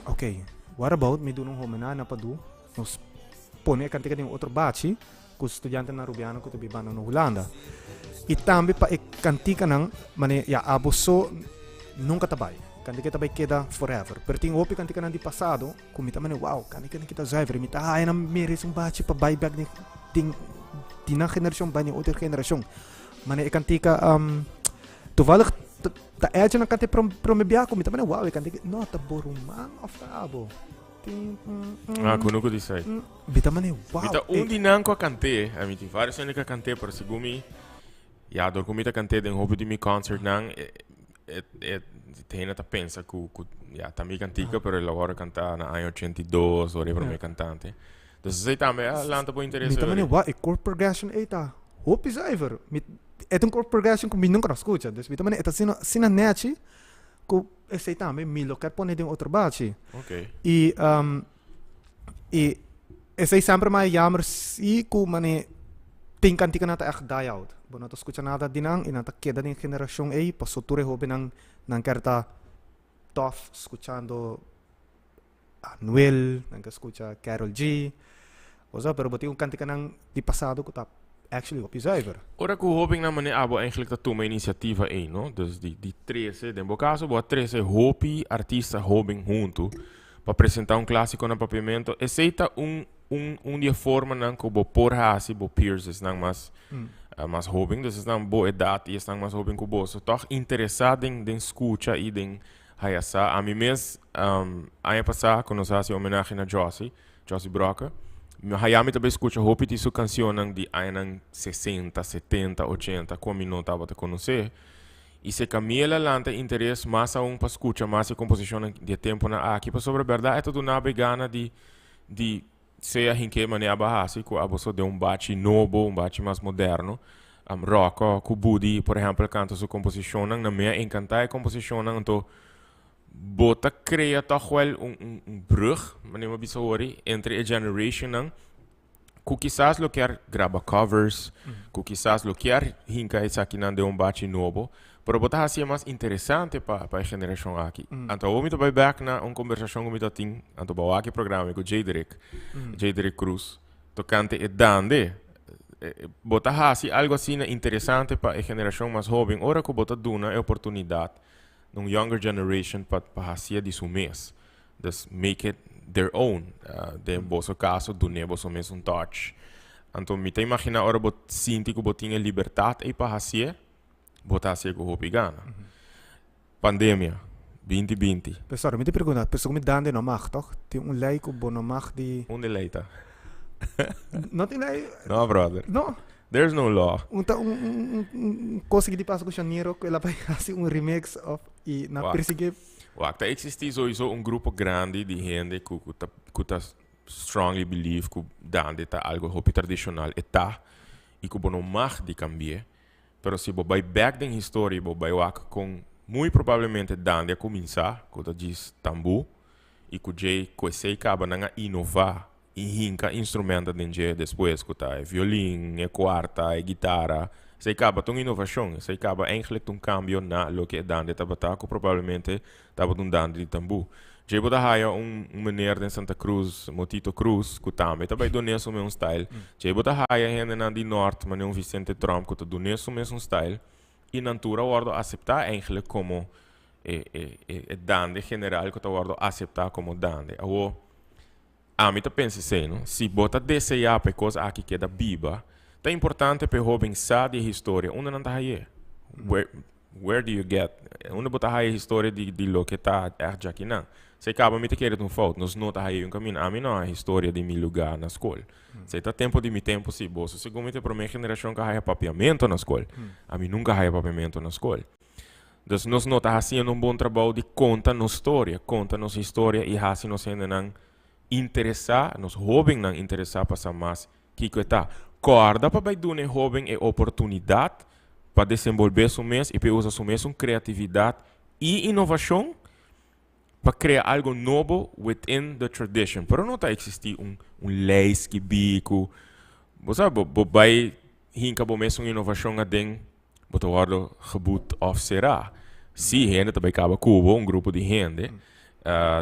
ok, what about mi duna un homenahe na Padu, nos pone e cantica den otro bachi cu studiantenan Arubiano cu ta bibando na Hulanda. Y tambe pa e canticanan, mane, ya, abo so nunca ta bay. Cantica ta bay keda forever. Pero tin hopi canticanan di pasado cu mi ta mane, wow, canticanan kita zuiver. Y mi ta haya nan merece un bachi pa bay bek den, den, di nan generacion bay den otro generacion. Mane e cantica, toevallig ta Edge nan canta e prome bia cu mi ta mane, wow, e cantica, no, ta bo ruman of ta abo? Ah, kunuku di sai. Mi ta mane, wow. Mi ta un di nan ku a kant'é. A mi tin varios hende ku a kant'é, pero segun mi, ya, dor ku mi ta kant'é den hopi di mi concertnan, e, e, e, hende ta pensa ku, ku, ya, ta mi kantika, pero el a wòrdu kantá na aña 82, ora e promé kantante. Dus esei tambe a lanta bo interes. Mi ta mane, wow, e chord progression ei ta hopi zuiver. Mi, e ta un chord progression ku mi nunka no a skucha. Dus mi ta mane, e ta asina, asina nechi ku esei tambe mi lo ker pone den otro bachi. I, i esei semper mi a jammer si ku mane tin kantikanan ta ègt die out. Bo no ta skucha nada di nan i nan ta keda den e generashon ei paso tur e hobennan nan ker ta tof skuchando Anuel, nan ke skucha Karol G. Bo sa, pero bo tin un kantikanan di pasado ku ta actually hopi zuiver. Ora ku hobennan manera abo eigenlijk ta tuma inisiativa ei, no? Dus di di trese, den bo kaso bo a trese hopi artista hoben huntu pa presenta un klasiko na Papiamento. Esei ta un un un di e formanan ku bo por hasi bo peers, esnan mas mas hoben, dus esnan bo edat i esnan mas hoben ku boso, tòg interesá den den skucha i den Haya sa, ami mes aña pasá ku nos a hasi homenahe na Jossy, Jossy Brokke, mi haya mi ta bai skucha hopi di su kansionnan di añanan sesenta, setenta, ochenta ku ami no tabata konosé. I se Camiela lanta interes mas aun pa skucha mas e komposishonnan di e tempunan aki pasobra bèrdat e ta duna bo e gana di di sea hink'é manera abo a hasi ku abo so den un bachi nobo, un bachi mas moderno. Rocco ku Budi por ehèmpel kanta su komposishonnan, nan mi a enkantá e komposishonnan anto. Bo ta crea toch wel un brug, manera mi a bisa hori, entre e generationnan cu kisas lo kier graba covers, cu kisas lo kier hinca esakinan den un bachi nobo, pero bo ta haci e mas interesante pa e generacion aki. Anto awor mi ta bay bek na un conversacion cu mi ta tin, anto bo a wak e programa cu Jaderick, Jaderick Cruz, tocante e dande. Bo ta haci algo asina interesante pa e generacion mas hoben ora cu bo ta duna e oportunidad na un younger generation pa hacié di su mes. Dus make it their own. Den boso caso dun'é boso mes un touch. Anto mi ta imagina ora bo sinti cu bo tin e libertad ei pa hacié, bo ta hacié cu hopi gana. Pandemia, 2020. Pero sorry, mi ta pregunta, pasobra mi dande no mag, toch? Tin un ley cu bo no mag di. Unda e ley ta? No tin ley? No, brother. No? There's no law. Un ta un cos ki di pasa cu Shaniro cu el a bay haci un remix of y nan Wak. persigue. Wak, ta existi sowieso un grupo grandi di hende cu ta strongly believe cu dande ta algo hopi tradicional. E ta y cu bo no mag di cambie. Pero si bo bay back den historia y bo bay wak con muy probablemente dande a cuminsa, cu ta djis tambu, y cu djey cu esey caba nan a innova y hinca instrumento den dje despues, cu ta e violin, e cuarta, e guitara. Esey caba ta un innovacion, esey caba eigenlijk ta un cambio na loke e dande tabata, cu probablemente tabata un dande di tambu. Djey bo ta haya un meneer den Santa Cruz, Motito Cruz, cu tambe ta bay dun'e su mesun style. Djey bo ta haya hendenan di Noord, manera un Vicente Tromp, cu ta dun'e su mesun style. Y nan tur a wordo acepta eigenlijk como e dande general cu ta wordo acepta como dande. Awo, ami ta pensa esey, no? Si bo ta desea pa e cos aki keda biba, ta importante pa e hoben sa di e historia. Unda nan ta haye? Where do you get? Unda bo ta haya historia di loke ta echt djakinan? Esey caba mi ta kere ta un fout. Nos no ta haya un camino. Ami no haya historia di mi lugar na scol. Esey ta tempo di mi tempo si. Boso segun mi ta e prome generacion cu a haya papiamento na scol. Ami nunca haya papiamento na scol. Dus nos no ta haciendo un bon trabou di conta nos storia, conta nos historia y haci nos hendenan interesa, nos hobennan interesa pa sa mas kico e ta. Corda pa bay duna e hoben e oportunidad pa desenvolve su mes y pa e usa su mesun creatividad y innovacion pa crea algo nobo within the tradition. Pero no ta existi un ley skibi cu, bo sa, bo bay hinca bo mesun innovacion aden. Bo ta wòrdu geboet òf será. Sí, hende ta bai kaba ku bo, un grupo di hende.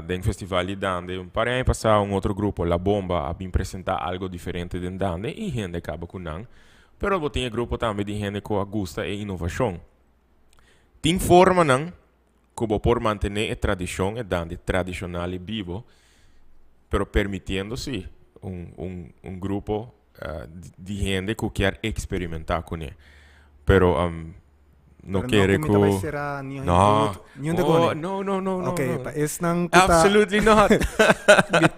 Den festival di Dande, un par di aña pasá un otro grupo, La Bomba, a bin presentá algo diferente den Dande i hende a kaba ku nan. Pero bo tin e grupo tambe di hende ku a gusta e inovashon. Tin formanan ku bo por mantené e tradishon, e Dande tradishonal i bibo, pero permitiendo sí un grupo di hende ku kier eksperimentá kuné. Pero no kere ku. Pero no ku mi ta bai sera ni un No. Ni un de kone. Oh, no, no, no, no. Ok, no. pa esnan ku ta. Absolutely not.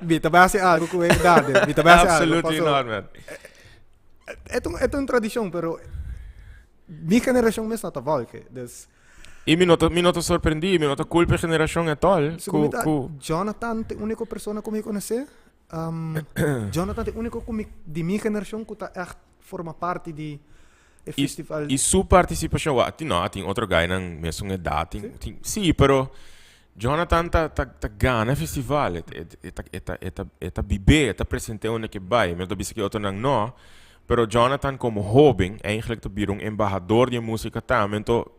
Mi ta bai hasi algo ku e Dande. Mi ta bai hasi algo. Absolutely not, man. E ta un tradishon, pero mi generashon mes no ta volge. Dus. I mi no ta sorprendí, mi no ta kulpa e generashon at all. Segun mi ta Jonathan ta e úniko persona ku mi konosé. Jonathan ta e úniko ku mi di mi generashon ku ta ègt forma parti di e festival. I su partisipashon, wak, tin no, tin otro gainan mesun edat, tin, tin, sí, pero Jonathan ta gana e festival, e ta bib'é, e ta present'é unda ke bai. Mi no ta bisa ku e otronan no, pero Jonathan komo hóben eigenlijk ta bira un embahador di e músika tambe, anto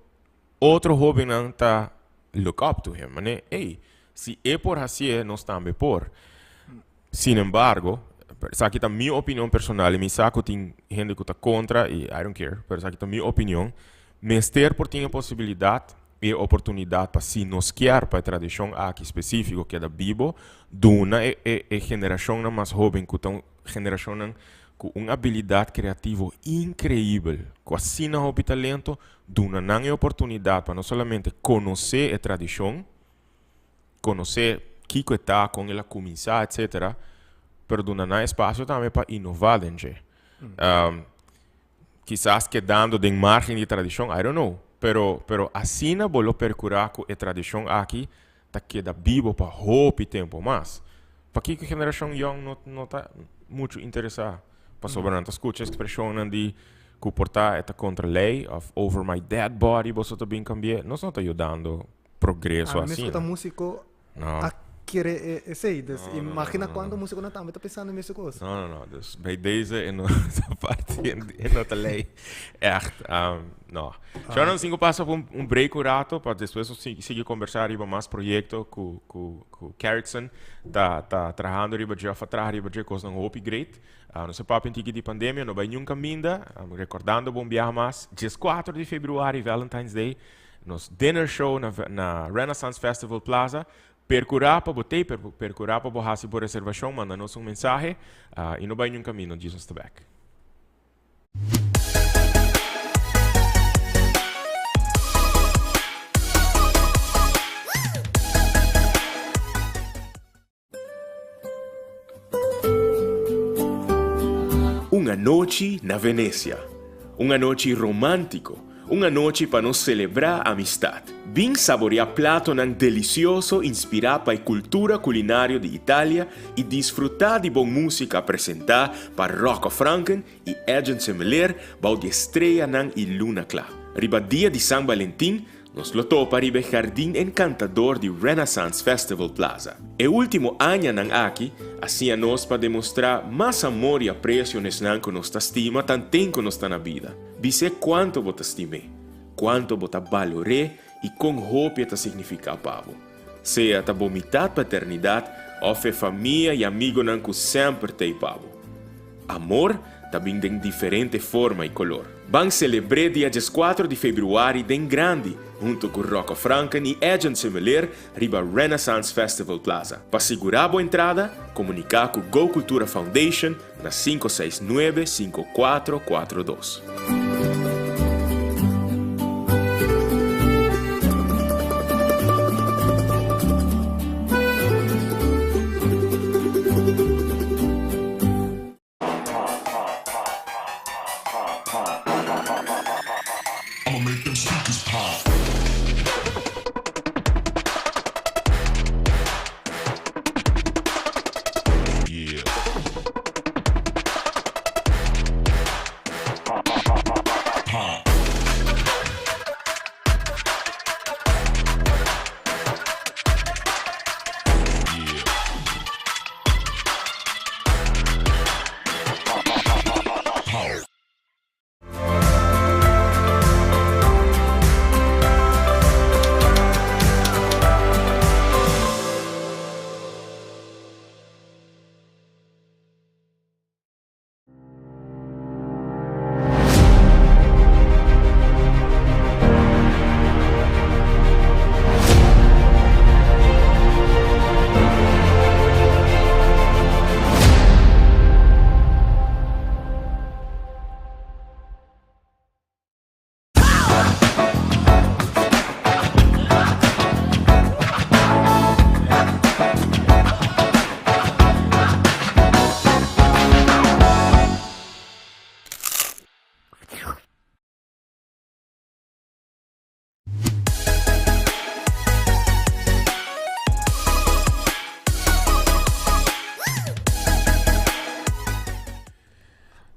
otro hóbennan ta look up to him, manera, ey, si e por hasié, nos tambe por. Sin embargo, esaki ta mi opinion personal i mi sa ku tin hende ku ta kontra i I don't care, pero esaki ta mi opinion, mester por tin e posibilidat i e oportunidat pa si nos kier pa e tradishon aki spesífiko keda bibo, duna e generashonnan mas hóben ku ta un generashonnan ku un abilidat kreativo inkreibel, ku asina hopi talento, duna nan e oportunidat pa no solamente konosé e tradishon, konosé kiko e ta, kon el a kuminsá, etcetera, pero duna nan espasio tambe pa inová den dje. Kisas kedando den margen di tradishon, I don't know, pero asina bo lo perkurá ku e tradishon aki ta keda bibo pa hopi tempu mas. Pakiko e generashon yòn no ta muchu interesá? Pasobra nan ta skucha ekspreshonnan di ku por ta e ta kontra lei òf over my dead body boso ta bin kambi'é. Nos no ta yudando. progreso Ami mes asina. ku ta músiko No. a kere e esei. Dus No, no, no, imagina no, no, kuantu no. músikonan tambe ta pensando e mesun kos. No, no, no. Dus bij deze e no ta parti e no ta lei. Echt, no. Shon, nos tin ku pasa pa un break un rato pa despues nos sigui kombersá riba mas proyekto ku ku ku Carrickson ta ta trahando riba dje òf a traha riba dje kosnan hopi great. Nos a papia un tiki di pandemia, no bai niun kaminda. Rekordando bo un biaha mas, dieskuater di februari, Valentine's Day, nos dinner show na na Renaissance Festival Plaza. Perkurá pa bo tei, perkurá pa bo hasi bo reservashon, manda nos un mensahe i no bai niun kaminda, djis nos ta bèk. Un anochi na Venecia. Un anochi romántico. Un anochi pa nos celebrá amistad. Bin saboreá platonan delicioso inspirá pa e cultura culinario di Italia y disfrutá di bon música presentá pa Rocco Franken y Edjean Semeleer bou di e streanan y luna cla. Riba dia di San Valentin, Nos lo topa riba e jardin encantador di Renaissance Festival Plaza. E ultimo añanan aki a siña nos pa demostrá mas amor i aprecio n'esnan cu nos ta stima tanten cu nos ta na bida. Bis'é cuanto bo ta stim'é, cuanto bo ta balor'é i con hopi e ta significá pa bo. Sea ta bo mitad pa eternidad of e famia i amigonan cu semper t'ei pa bo. Amor ta bin den diferente forma i kolor. Ban selebr'é dia dieskuater di februari den grandi hunto ku Rocco Franken i Edjean Semeleer riba Renaissance Festival Plaza. Pa sigurá bo entrada, komuniká ku Go Cultura Foundation na 569 5442.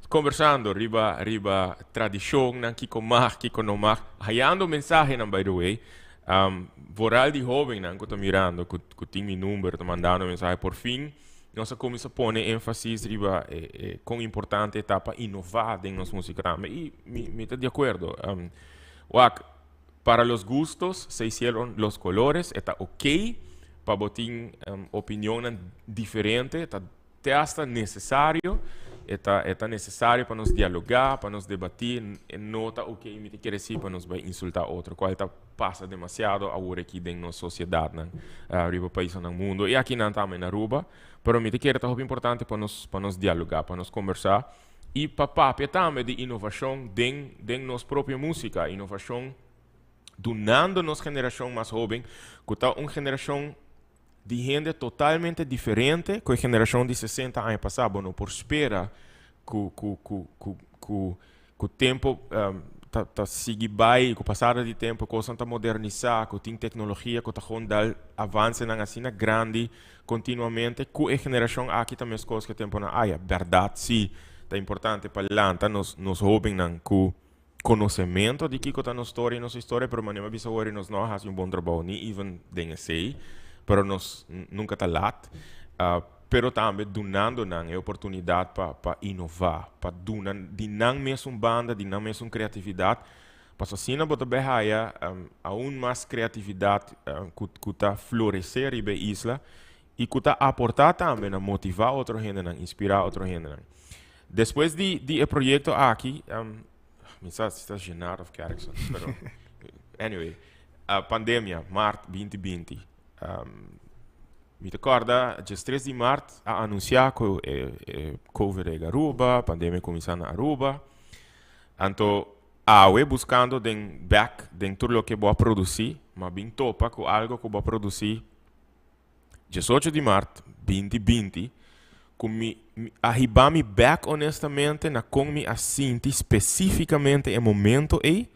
Conversando riba riba tradicionnan kiko mag kiko no mag hayando mensahenan by the way um, vooral di hobennan ku ta mirando ku ku tin mi number ta mandando mensahe por fin nos a cuminsa pone énfasis riba e e kon importante ta pa innová den nos música tambe y mi mi ta di acuerdo um, wak para los gustos se hicieron los colores e ta ok pa bo tin um, opinionnan diferente ta Te hasta necesario, e ta e ta necesario pa nos dialoga, pa nos debati, e no ta ok mi ta kere si pa nos bai insulta otro, cual ta pasa demasiado awor aki den nos sociedadnan riba paisnan mundo y akinan tambe na Aruba, pero mi ta kere ta hopi importante pa nos pa nos dialoga, pa nos combersa y pa papia tambe di innovacion den den nos propio musica, innovacion dunando nos generacion mas hoben cu ta un generacion di hende totalmente diferente ku e generashon di 60 aña pasá. Bo no por spera ku ku ku ku ku ku tempo ta ta sigui bai, ku pasada di tempo kosnan ta modernisá, ku tin teknologia ku ta gewoon dal avansenan asina grandi kontinuamente, ku e generashon aki ta meskos ku e temponan aya. Bèrdat si ta importante pa lanta nos nos hóbennan ku. konosementu di kiko ta nos storia i nos historia, pero manera mi a bisa wòrdu nos no a hasi un bon trabou ni even den esei, pero nos nunka ta lat. Pero tambe dunando nan e oportunidat pa pa inová, pa duna di nan mesun banda, di nan mesun kreatividat, pasobra asina bo ta bai haya aun mas kreatividat ku ku ta floresé riba e isla i ku ta aportá tambe na motivá otro hendenan, inspirá otro hendenan. Despues di di e proyekto aki, mi sa si ta Genard of Kerkson, pero anyway, pandemia, mart 2020, Mi ta kòrda djes tres di mart a anunsiá ku e e covid a yega Aruba, pandemia a kuminsá na Aruba. Anto awe buskando den bèk den tur loke bo a produsí, m'a bin topa ku algo ku bo a produsí 18 di mart 2020 ku mi a hiba mi bèk honestamente na kon mi a sinti spesífikamente e momento ei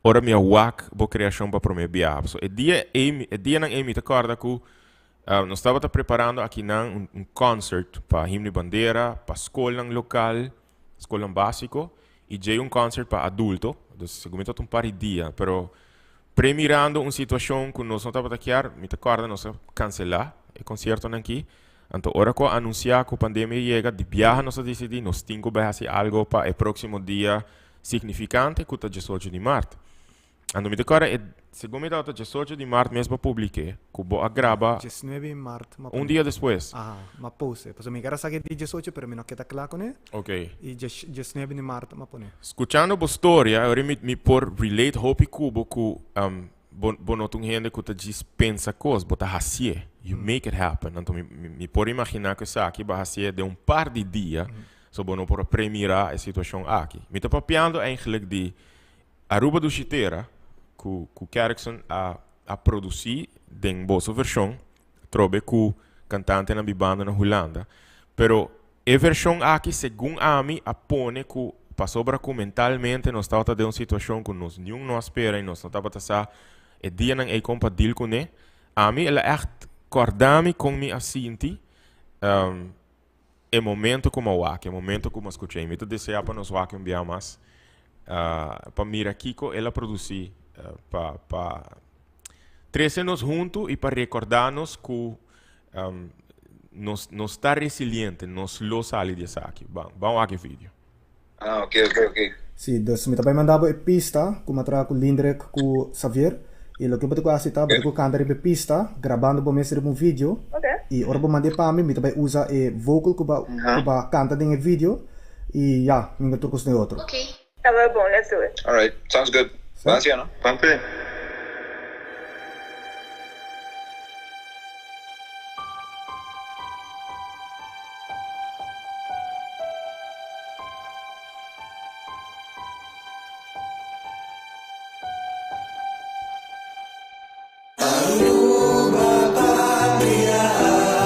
Ora mi a wak bo kreashon pa promé biaha. Pasobra e dia ei, e dianan ei mi ta kòrda ku nos tabata preparando akinan un un concert pa Himno i Bandera, pa skolnan lokal, skolnan básiko, i djei un concert pa adulto. Dus segun mi tabata un par di dia, pero premirando un situashon ku nos no tabata kier, mi ta kòrda nos a kanselá e konsiertonan aki. Anto ora ku a anunsiá ku pandemia a yega, di biaha nos a disidí nos tin ku bai hasi algo pa e próksimo dia Significante cu ta 18 di maart. Anto mi ta corda e, segun mi tabata 18 di maart mes bo publike cu bo a graba. 19 di maart m'a Un dia despues. Aha, m'a post e. Pasobra mi kere sa ke di 18 pero mi no keda kla cune. Ok. Y 19 di maart m'a pone. Scuchando bo storia, ahora mi mi por relate hopi cu bo cu bo bo no ta un hende cu ta djis pensa cos, bo ta hacié. You make it happen. Anto mi mi por imagina cu esaki bo a hacié den un par di dia. So bo no por a premira e situacion aki. Mi ta papiando eigenlijk di Aruba Dushi Tera cu cu Kerkson a a produci den boso version atrobe cu cantantenan bibando na Hulanda. Pero e version aki segun ami a pone cu pasobra cu mentalmente nos tabata den un situacion cu nos niun no a spera y nos no tabata sa e dianan ey con pa deal cune, ami el a echt corda mi con mi a sinti. E momento ku mi a wak, e momento ku mi a skucha i mi ta desea pa nos wak un bia mas pa mira kiko el a produsí pa pa trese nos huntu i pa rekordá nos ku nos nos ta resiliente, nos lo sali di esaki. Ban ban wak e video. Ah, ok, ok, ok. Sí, dus mi ta bai manda bo e pista ku mi a traha ku Lindrek ku Xavier. I loke bo ta ku hasi ta, bo ta ku kanta riba e pista, grabando bo mes riba un video. I ora bo mand'é pa mi, mi ta bai usa e vocal ku bo ku bo a kanta den e video. I ya, mi ta tur kos den otro. Ta bai bon, let's do it. Alright, sounds good. Sa? Ban hacié, no? Ban p'e. Aruba patria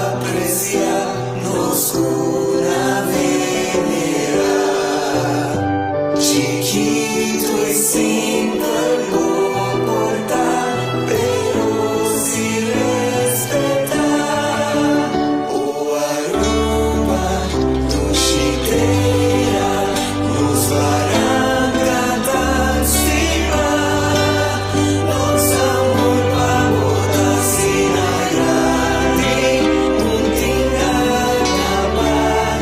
aprecia nos cuna venera Chikito y simpel bo por ta pero si respeta O Aruba dushi tera nos baranca tan stima Nos amor pa bo ta asina grandi un tin gana pa.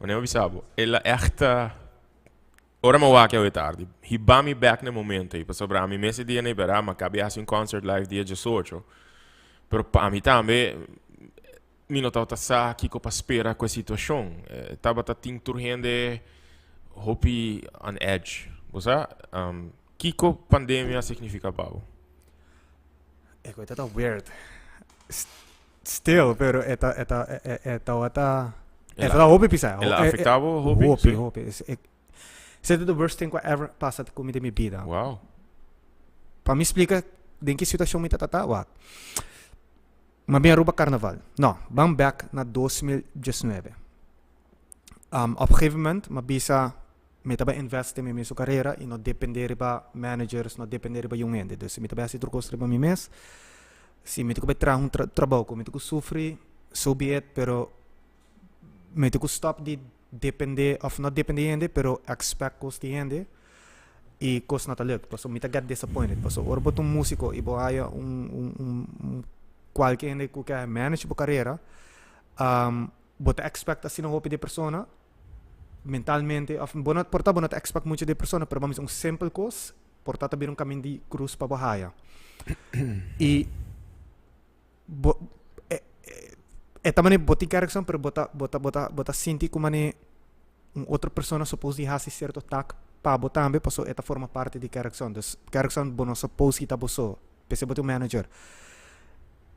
Wanneer mi bisa bo, el a echt ora mi wak awe tardi, hiba mi bek na e momento ei, pasobra ami mes e dia na Iberá, mi a kabi hasi un concert live dia diesocho, pero pa mi tambe mi no tabata sa kiko pa spera ku e situashon. Tabata tin tur hende hopi on edge. Bo sa? Kiko pandemia a significa pa bo? E koe ta weird. Still, pero e ta, e ta, e, e tabata, e ta hopi pisa. El a afecta bo hopi? Hopi, hopi. Esei ta the worst thing ku a ever pasa ku mi den mi bida. Wow. Pa mi splika den ki situashon mi ta ta, wak. Mi a bin Aruba Carnaval. No, ban bek na 2019. Op gegeven moment mi a bisa mi ta bai invest den mi mesun carera y no depende riba managers, no depende riba yun hende. Dus mi ta bai haci tur cos riba mi mes. Si mi tin cu bai traha un trabou cu mi tin cu sufri, so be it, pero mi tin cu stop di depende of no depende di hende, pero expect cos di hende y cos no ta leuk. Pasobra mi ta get disappointed. Pasobra ora bo ta un musico y bo haya un un un cualke hende cu ke manage bo carera, bo ta expect asina hopi di e persona mentalmente of bo no por ta bo no ta expect mucho di e persona pero bo a mester un simpel cos por ta ta bira un camin di cruz pa bo haya y bo e e ta mane bo tin caraccion pero bo ta bo ta bo ta bo ta sinti cu mane un otro persona suppose di haci cierto taak pa bo tambe pasobra e ta forma parti di caraccion dus caraccion bo no suppose kita bo so p'esei bo tin un manager.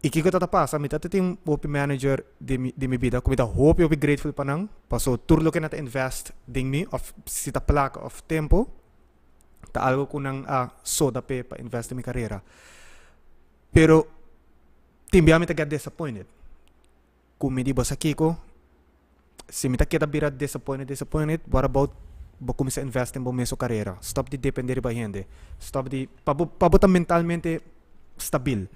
I kiko ta ta pasa? Mi ta ta tin hopi manager den mi den mi bida ku mi ta hopi hopi grateful pa nan paso tur loke nan ta invest den mi of si ta plaka of tempo ta algo ku nan a soda p'e pa invest den mi karera. Pero tin bia mi ta get disappointed ku mi di bo sa kiko si mi ta keda bira disappointed disappointed what about bo kuminsá invest den bo mesun karera stop di depende riba hende stop di pa bo pa bo ta mentalmente stabil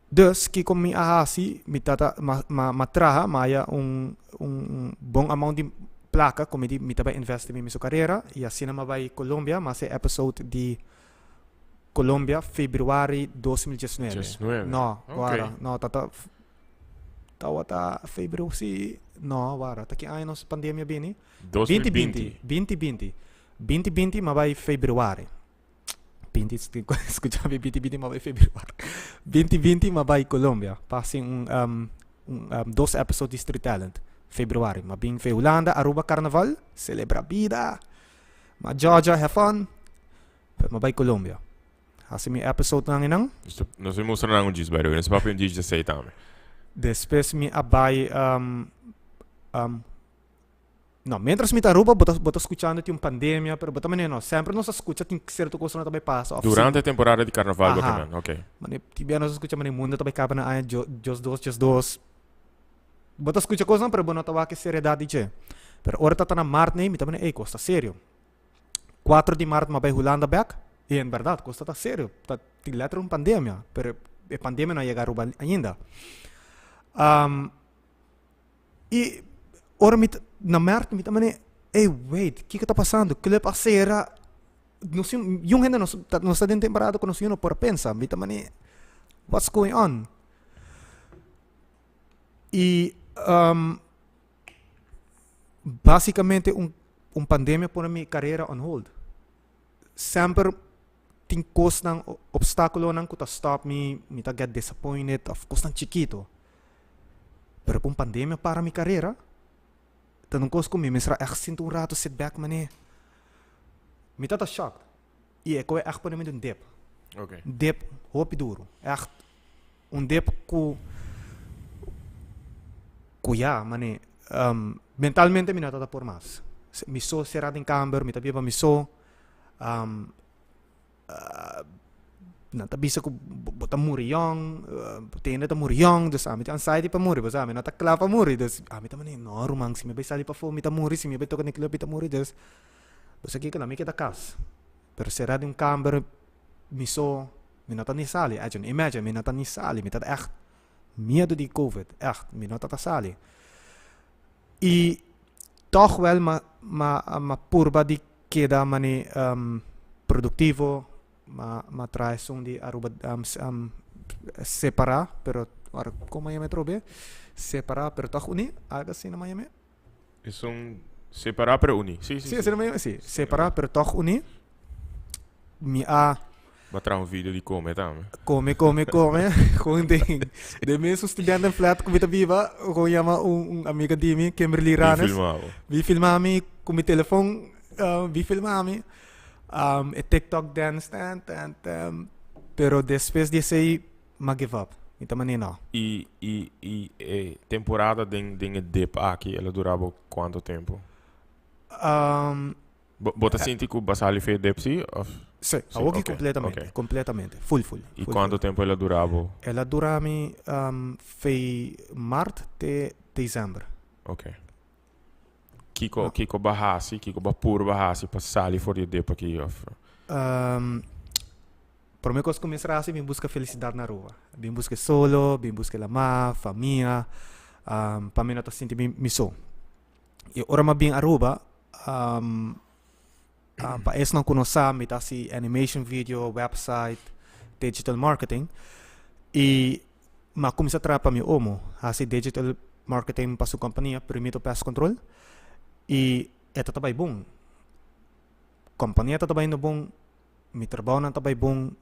dus kiko mi a hasi mi tata ma ma ma traha mi haya un un bon amount di plaka ku mi di mi ta bai invest den mi mesun karera i asina mi a bai Colombia mi a hasi e episode di Colombia februari 2019 no wara no tata Tawata febrero si no wara ta ki aña nos pandemia bini? 2020. 2020. 2020 ma bai februari. 20 escucha mi 2020 ma bai februari. 2020 ma bai Colombia pa hasi un um, un um, dos episode di Street Talent. Februari ma bin fe Hulanda, Aruba Carnaval, celebra bida. Ma Georgia have fun. Pero ma bai Colombia. Hasi mi episode nan einan. Nos a mustra nan un djis by the way. Nos a papia un djis di esei tambe. Despues mi a bai um, um, no, mientras mi ta Aruba bo ta bo ta skuchando tin un pandemia, pero bo ta manera no, semper nos a skucha tin sierto kosnan ta bai pasa of Durante temporada di karnaval bo ta Aha. men, ok. Mane tin bia nos a skucha mane mundo ta bai kaba na aña djo djos dos djes dos. Bo ta skucha kosnan pero bo no ta wak e seriedad di dje. Pero ora ta ta na mart nei mi ta mane ey kos ta serio. 4 di maart m'a bai Hulanda bek y en berdad cos ta ta serio, ta tin letter un pandemia, pero e pandemia no a yega Aruba ainda. Um, y ora mi na maart mi ta mane, ey wait, kiko ta pasando? Club a cera, nos tin, yung hende nos ta nos ta den temporada cu nos no por pensa, mi ta mane, what's going on? Y um, Basicamente un un pandemia pone mi carera on hold. Semper tin cosnan, obstaculonan cu ta stop mi, mi ta get disappointed of cosnan chikito. Pero cu un pandemia para mi carera, ta un cos cu mi mester a echt sinta un rato sit back mane. Mi ta ta shocked y e coe echt pone mi den un dip. Dip hopi duro. Echt Un dep ku ku ya mane mentalmente mi no ta ta por mas. Mi so sera den kamber, mi ta biba mi so. Nan ta bisa ku bo ta muri yòn, bo tende ta muri yòn, dus ami tin anxiety pa muri, bo sa mi no ta kla pa muri, dus ami ta mane no ruman si mi bai sali pafó mi ta muri, si mi bai toka den club mi ta muri, dus bo sa kiko mi keda kas. Pero sera den un kamber mi so. Mi no ta ni sali, Edjean. Imagine, mi no ta ni sali. Mi ta echt miedo di COVID. Echt, mi no ta ta sali. I toch wel ma, ma, ma purba di keda mane um, productivo, ma, ma traha esun di Aruba um, um, separa, pero ora, como yama e trobe? Separa, pero toch uni, algo asina ma yama. Esun separá pero uní. Sí, sí, Sí, asina mi sí. Separá pero tòg uní. Mi a. Bo a traha un video di kome tambe. Kome, kome, kome. Gewoon den, den mesun studentenflat ku mi ta biba, gewoon yama un, un amiga di mi, Kimberly Bin Ranes. filma bo. Bin filma mi ku mi telefon, bin filma mi. E TikTok dance, tan, tan, tan. Pero despues di esei, m'a give up. Mi ta manera no. I, i, i e temporada den, den e dip aki, el a dura bo kuantu tempu? Bo, bo ta sinti ku bo a sali for e dip si, òf? Sí, Sí, awoki ok, kompletamente, ok. kompletamente. Full, full, I full, kuantu full. tempu el a dura bo? El a dura mi fei mart te desèmber. Ok. Kiko, kiko bo a hasi, kiko bo a purba hasi pa sali for di e dip aki, òf? Prome kos ku mi mester hasi, bin buska felisidat na Aruba. Bin buska e solo, bin buska e lamá, famia, pa mi no ta sinti mi mi so. I ora mi a bin Aruba, pa esnan ku no sa mi ta hasi animation video, website, digital marketing i mi a kuminsá traha pa mi omo, hasi digital marketing pa su kompania, Primito Pest Control, i e ta ta bai bon. Kompania ta ta bayendo bon, mi trabounan ta bai bon,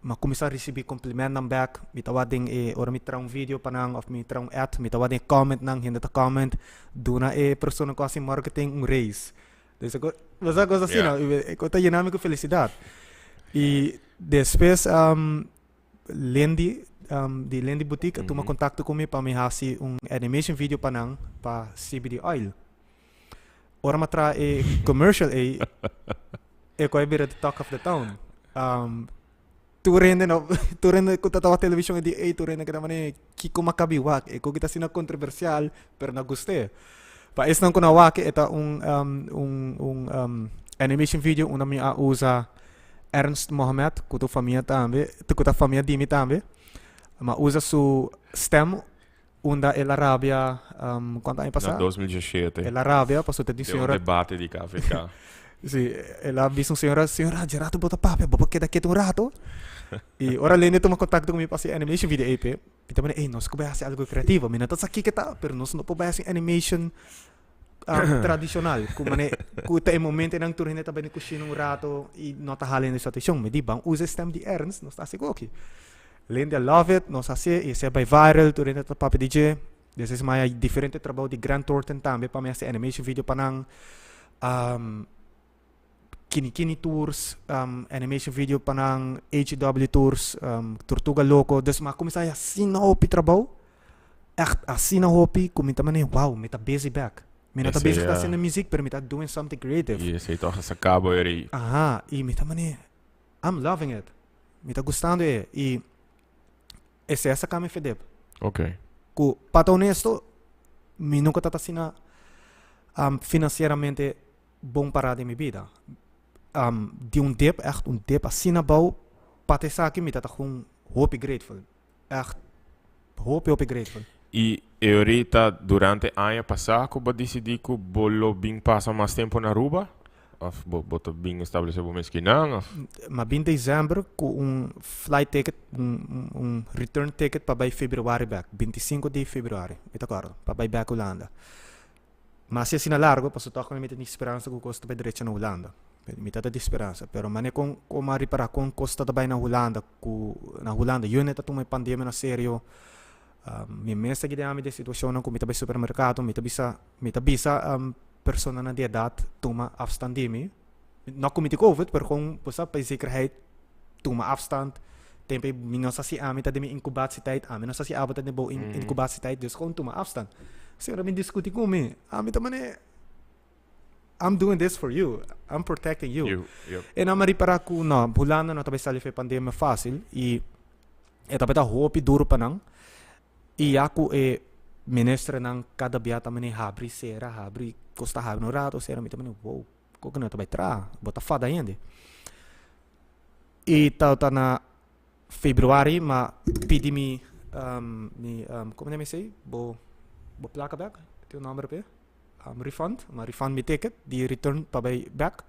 m'a kuminsá risibí komplimentnan bèk, mi ta wak den e ora mi traha un video pa nan òf mi traha un ad, mi ta wak den e kòmentnan, hende ta kòment, duna e persona ku hasi marketing un raise. Dus e ko, bo sa kos asina, e kos ta yena mi ku felisidat. I despues Lindy di Lindy Boutique a tuma kontakto ku mi pa mi hasi un animation video pa nan pa CBD oil. Ora mi a traha e commercial ei, e ku a bira the talk of the town. Tur hende no, tur hende ku ta wak televishon e di ey tur hende keda manera kiko mi a kabi wak, e koki ta asina kontroversial pero nan gust'é. Pa esnan ku no a wak e ta un un un animation video unda mi a usa Ernst Mohamed ku ta un famia tambe, ku ta famia di mi tambe, mi a usa su stem Unda el a rabia cuanto aña Na pasa? 2017. El a rabia pasobra ta di un Den un señora. debate di KVK. Sí, el a bisa un señora, señora, dje rato bo ta papia, bo por keda ketu un rato? I ora Leni a tuma contacto cu mi pa haci animation video ei p'e, mi ta pone, ey, nos cu bai haci algo creativo. Mi no ta sa kiko ta, pero nos no por bai haci un animation tradicional, cu mane, cu ta e momentonan tur hende ta bai na cushina un rato i no ta hala hende su atencion. Mi di, ban usa e stem di Ernst, nos ta haci koki. Linda love it, nos hacié y esey a bay viral, tur hende ta papia di dje. Despues mi haya diferente trabou di Grant Thornton tambe pa mi haci animation video pa nan. Kini Kini Tours, animation video pa nan, HW Tours, Tortuga Loco. Dus mi a cuminsa haya asina hopi trabou, echt asina hopi cu mi ta mane wow, mi ta busy back. Mi no ta Esey bezig ta a. haciendo music, pero mi ta doing something creative. Y esey toch a saca bo eri. Aha, y mi ta mane I'm loving it. Mi ta gustando e y esey a saca mi fedep. Ok. Cu pa ta honesto mi nunca ta ta asina financieramente bon para den mi bida. Di un dip echt un dip asina abao pa ta esaki mi ta ta gewoon hopi grateful. Echt hopi hopi grateful. Y e orita durante aña pasa cu bo a dicidi cu bo lo bin pasa mas tempo na Aruba? Of bo bo ta bin establece bo mes kinan of? M'a bin december cu un flight ticket, un un return ticket pa bay februari bek, 25 di februari, mi ta acorda, pa bay bek Hulanda. M'a haci asina largo pasobra toch mi tin speransa cu cos ta bay derecha na Hulanda. Mi ta tin speransa, pero mane con con m'a ripara con cos ta bay na Hulanda cu na Hulanda yunde ta tuma e pandemia na serio. Mi mes ta gidea mi den situacionnan cu mi ta bay supermercado, mi ta bisa, mi ta bisa personanan di edad tuma afstand di mi. No cu mi tin covid, pero gewoon bo sa pa e zekerheid tuma afstand. Tempo mi no sa si ami ta den mi incubatietijd, ami no sa si abo ta den bo incubatietijd, dus gewoon tuma afstand. Señora bin discuti cu mi, ami ta mane I'm doing this for you, I'm protecting you. You, yep. En nan a ripara cu no, Hulanda no ta bay sali for e pandemia facil y e tabata hopi duro pa nan y ya cu e ministernan cada bia ta mane habri cera, habri, cos ta habri un rato, cera, mi ta mane wow, con cu nan ta bay traha, bo ta fada hende. Y tabata na februari m'a pidi mi, mi, como nan esey, bo, bo placa bek, tin un nomber p'e, refund, m'a refund mi ticket di return pa bay bek.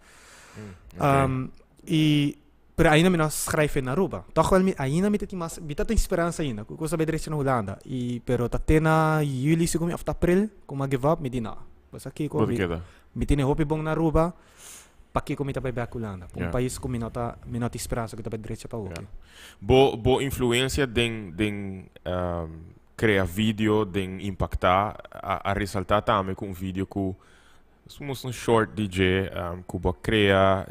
Y Pero ainda mi no a schrijf in Aruba. Toch wel mi ainda mi ta tin mas, mi ta tin speransa ainda cu cos ta bay drecha na Hulanda. Y pero ta te na juli segun mi of ta april cu mi a give up, mi di no. Bo sa kiko? Bo ta keda. Mi tene hopi bon na Aruba, pakiko mi ta bai bek Hulanda? Un pais ku mi no ta mi no tin speransa ku ta bai drecha pa oki. Bo influencia den crea video, den impacta, a resalta tambe cu un video cu somos un short di dje cu bo a crea,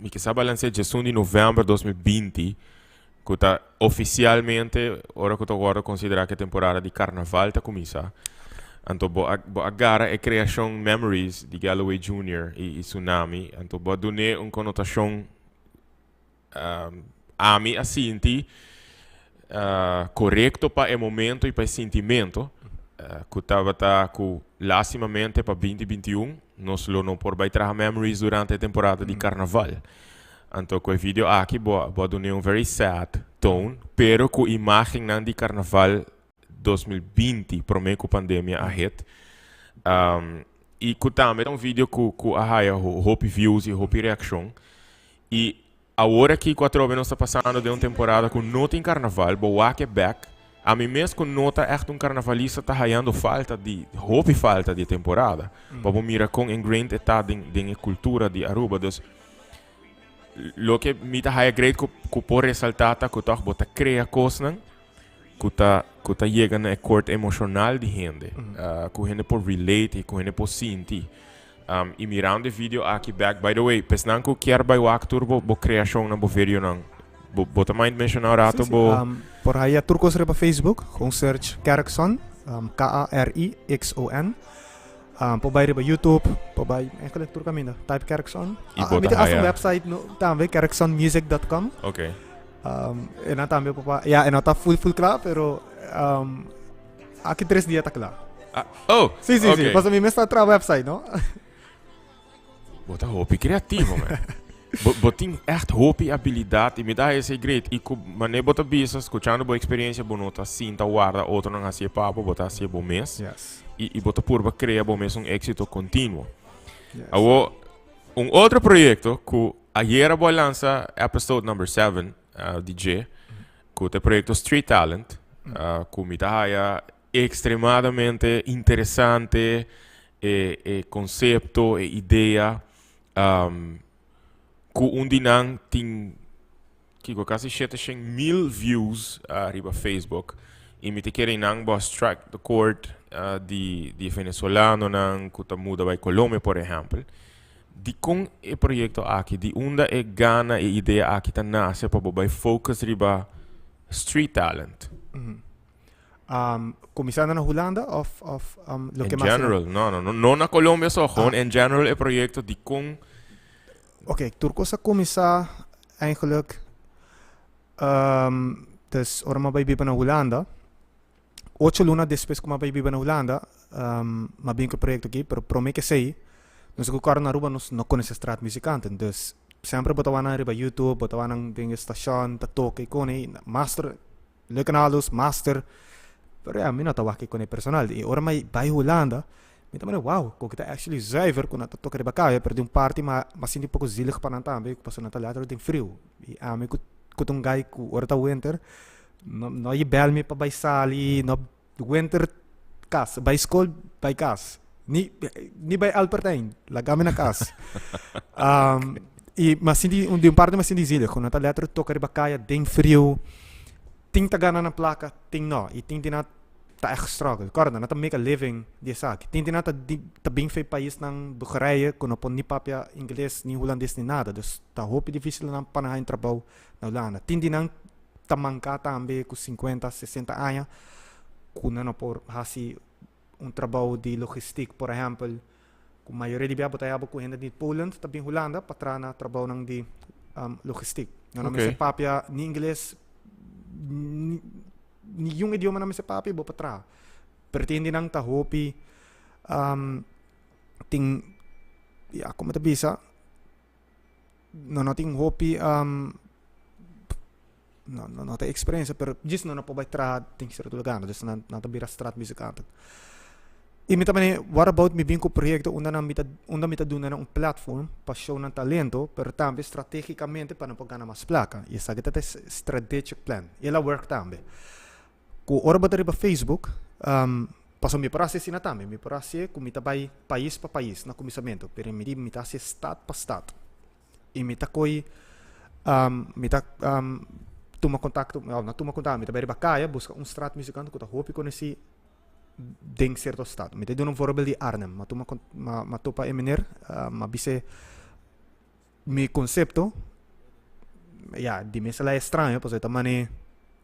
mi ke sa balancea djesun di november 2020, cu ta oficialmente ora cu ta wordo considera cu e temporada di carnaval ta cuminsa. Anto bo a bo a gara e creacion Memories di Galloway Junior y Tsunami, anto bo a dun'e un conotacion Ami a sinti korekto pa e momento i pa e sintimento ku tabata ku lastimamente pa 2021 nos lo no por bai traha Memories durante e temporada di karnaval. Anto ku e video aki bo a bo a dun'é un very sad tone pero ku imagennan di karnaval 2020 promé ku pandemia a hit. I ku tambe ta un video ku ku a haya hopi views i hopi reakshon. Y awor aki cu atrobe nos ta pasando den un temporada cu no tin carnaval, bo wak e bek, ami mes cu no ta echt un carnavalista ta hayando falta di, hopi falta di e temporada. Pa bo mira con ingrained e ta den, den e cultura di Aruba. Dus, loke mi ta haya great cu, cu por resalta ta cu toch bo ta crea cosnan cu ta, cu ta yega na e court emocional di hende. Cu hende por relate y cu hende por sinti. Y mirando e video aki bek, by the way, pesnan cu kier bay wak tur bo, bo creacionnan, bo videonan, bo, bo ta mind menciona un rato Sí, sí. bo... Por haya tur cos riba Facebook, gewoon search Karixon, K-A-R-I-X-O-N. Por bay riba YouTube, por bay eigenlijk tur caminda. Type Karixon. Y Ah, bo mi ta tin hasta un haya. website no, tambe, karixonmusic.com. Ok. E nan tambe por pa, ya, e no ta full full cla, pero aki 3 dia ta cla. Ah, oh, Sí, sí, sí. ok. Pasobra mi mes ta traha website, no? Bo ta hopi creativo, man. Bo tin echt hopi habilidad y mi ta haya esey great. Y cu mane bo ta bisa, scuchando bo experiencia, bo no ta sinta warda otronan haci e pa bo, bo ta haci e bo mes. Y, y bo ta purba crea bo mes un exito continuo. Awo, un otro proyecto cu ayera bo a lansa episode number 7 di dje, cu ta e proyecto Street Talent, cu mi ta haya Extremadamente interesante e e concepto, e idea cu un di nan tin kico casi 700,000 views riba Facebook y mi ta kere nan bo a strike the chord di di venezolanonan cu ta muda bay Colombia por ehempel. Dicon e proyecto aki? Di unda e gana e idea aki ta nace pa bo bay focus riba street talent? Cuminsando na Hulanda of of loke In mas general, no, no, no, no na Colombia so, gewoon in general e proyecto di con. Oké, tur cos a cuminsa eigenlijk dus ora mi a bay biba na Hulanda, ocho luna despues cu mi a bay biba na Hulanda mi a bin cu e proyecto aki, pero prome cu esey nos a cu corda na Aruba nos no conoce straatmuzikanten, dus semper bo ta wak nan riba YouTube, bo ta wak nan den e stacion ta toca y cone, master Leuke Nalus, master. Pero ja, mi no ta wak con e personal. Y ora mi bai Hulanda, mi ta mira, wow, con ki ta actually zuiver cu nan ta toca riba caya, pero di un parti ma ma sinti un poco zielig pa nan tambe, pasobra nan ta letterlijk den friu. Y ami cu cu ta un guy cu ora ta winter, no no a bel mi pa bai sali, no winter cas, bai school, bai cas. Ni ni bai Albert Heijn, laga mi na cas. Y mi a sinti, di un parti mi a sinti zielig, cu nan ta letterlijk toca riba caya den friu. Tin ta gana nan placa, tin no. Y tin di nan ta echt struggle. Corda, nan ta make a living di esaki. Tin di nan ta di ta bin fe paisnan Bulgarije cu no por ni papia ingles, ni hulandes, ni nada. Dus ta hopi dificil nan pa nan haña un trabou na Hulanda. Tin di nan ta manca tambe cu 50, 60 aña cu nan no por haci un trabou di logistiek, por ehempel, ku mayoria di bia bo ta haya bo ku hende di Poland ta bin Hulanda pa traha na trabounan di logistiek. Nan no mester papia ni ingles, ni niun idioma nan mester papia bo pa traha. Pero tin hendenan ta hopi tin, ya como ta bisa, No no tin hopi no no no ta experiencia pero djis no no por bai traha den cierto lugar dus nan nan ta bira straatmuzikanten. Y mi ta mane what about mi bin cu proyecto unda nan mi ta unda mi ta duna nan un platform pa show nan talento pero tambe strategicamente pa nan por gana mas placa y esaki ta ta e strategic plan y el a work tambe. Cu ora bo ta riba Facebook. Pasobra mi por hasi asina tambe, mi por hasié ku mi ta bai pais pa pais na kuminsamentu, pero mi di mi ta hasié stat pa stat. I mi ta koi, mi ta tuma kontakto, no tuma kontakto, mi ta bai riba kaya buska un straatmuzikant ku ta hopi konosí den sierto stat. Mi ta duna un voorbeeld di Arnhem, mi a tuma mi a topa e meneer, mi a bis'é Mi concepto, ya, di mes a la extraño, pasobra ta mane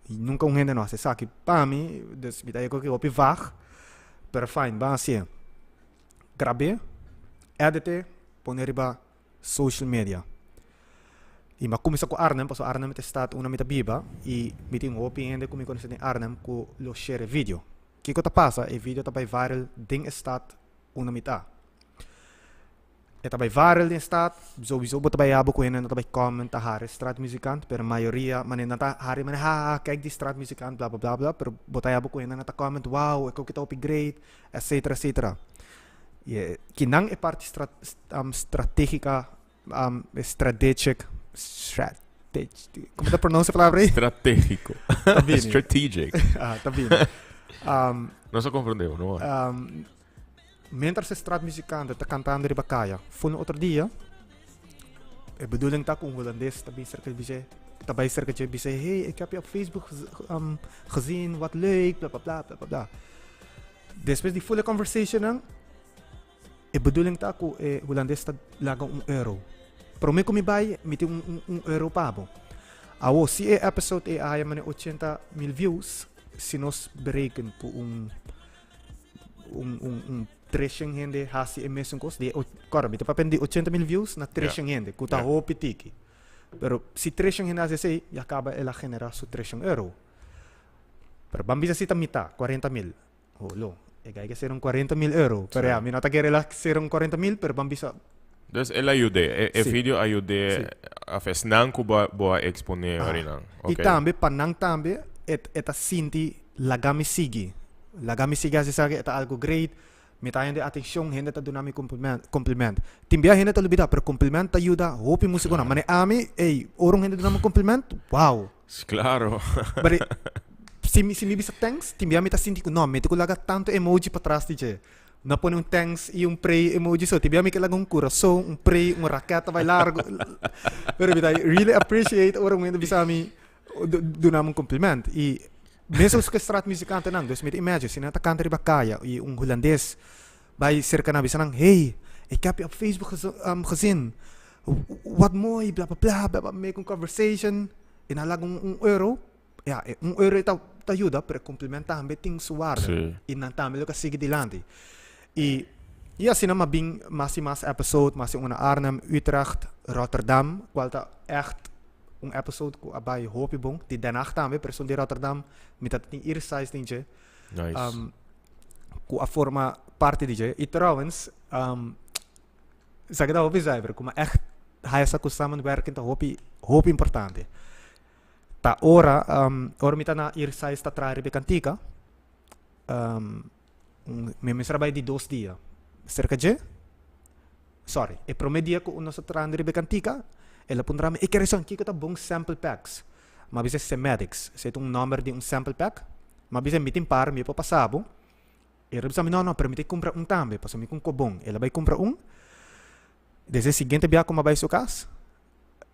nunca un hende no haci esaki pa mi, dus mi ta yega cu hopi vaag, pero fine, ban hacié. Grab'é, edit'é, pone riba social media. Y mi a cuminsa cu Arnhem, pasobra Arnhem ta e stad unda mi ta biba, y mi tin hopi hende cu mi conoce den Arnhem cu lo share e video. Kico ta pasa? E video ta bay viral den e stad unda mi ta. E ta bai viral den stad, souiso bo ta bai abo ku hende nan ta bai comment ta hari straatmuzikant, pero mayoria manera nan ta hari manera ha ha kijk di straatmuzikant bla bla bla bla, pero bo ta abo ku hende nan ta comment wow e koki ta hopi great etcetera etcetera. I e kinan e parti stra strategika strategic strateg komo ta pronuncia e palabra ei? Strategico. Ta bini. Strategic. Ah ta bini. Nos a comprende bo no? Mientras e straatmuzikant ta kantando riba kaya, ful un otro dia, e bedoeling ta ku un hulandes ta bin serka bis'é, ta bai serka dje bis'é, hey, ik heb je op Facebook gezien, wat leuk, bla bla bla, bla bla bla. Despues di ful e conversationnan, e bedoeling ta ku e hulandes ta laga un euro. Promé ku mi bai, mi tin un un euro pa bo. Awo, si e episode ei a haya manera 80,000 views, si nos bereken ku un un un un treshen hende hasi e mesun kos di kòrda mi ta papia di 80,000 views na treshen hende ku ta hopi tiki pero si treshen hende hasi esei ya kaba el a generá su treshen euro pero ban bisa si ta mitá 40,000 holo e gai ke ser un 40,000 euro pero ya mi no ta kere el a ser un 40,000 pero ban bisa. Dus el a yud'é e video a yud'é of esnan ku bo bo a eksponé orinan I tambe pa nan tambe e ta sinti laga mi sigui. Laga mi sigui hasi esaki, e ta algu great. Mi ta haña di atenshon, hende ta duna mi compliment, compliment. Tin bia hende ta lubida, pero compliment ta yuda hopi musikonan. Manera ami, ey, ora un hende duna mi un compliment, wow! Claro. But si mi, si mi bisa thanks, tin bia mi ta sinti ku no, mi tin ku laga tantu emoji patras di dje. No pone un thanks i un pray emoji so. Tin bia mi ke laga un kurason, un pray, un raket ta bai largu. Pero mi ta really appreciate ora un hende bisa mi, duna mi un compliment. I mesun ku e straatmuzikantennan, dus mi ta imagine si nan ta kanta riba kaya i un hulandes bai serka nan bisa nan, hey, ik heb je op Facebook gezien, wat mooi, bla bla bla, bla bla, make un conversation i nan laga un euro, ya, e un euro ta ta yuda, pero e compliment tambe tin su waarde i nan tambe lo ka sigui dilanti. I i asina mi a bin mas i mas episode, mas i un na Arnhem, Utrecht, Rotterdam, kual ta ègt un episode ku a bai hopi bon di Den Haag tambe pero esun di Rotterdam mi ta tin ir size den dje. Nice. Ku a forma parti di dje. I trouwens esaki ta hopi zuiver ku mi ègt haya sa ku samenwerking ta hopi hopi importante. Ta ora ora mi ta na ir size ta traha riba e kantika mi mester a bai di dos dia serka dje. Sorry, e prome dia ku nos a trahando riba e kantika, el a puntra mi, E Kerison, kiko ta bon sample packs? Mi a bisa Sematics, esei ta un nòmber di un sample pack. Mi a bisa, Mi tin par, mi por pasa bo. El a bisa mi, No, no, pero mi tin kumpra un tambe, pasobra mi ku un kobon. El a bai kumpra un. Desde e siguiente bia ku mi a bai su kas,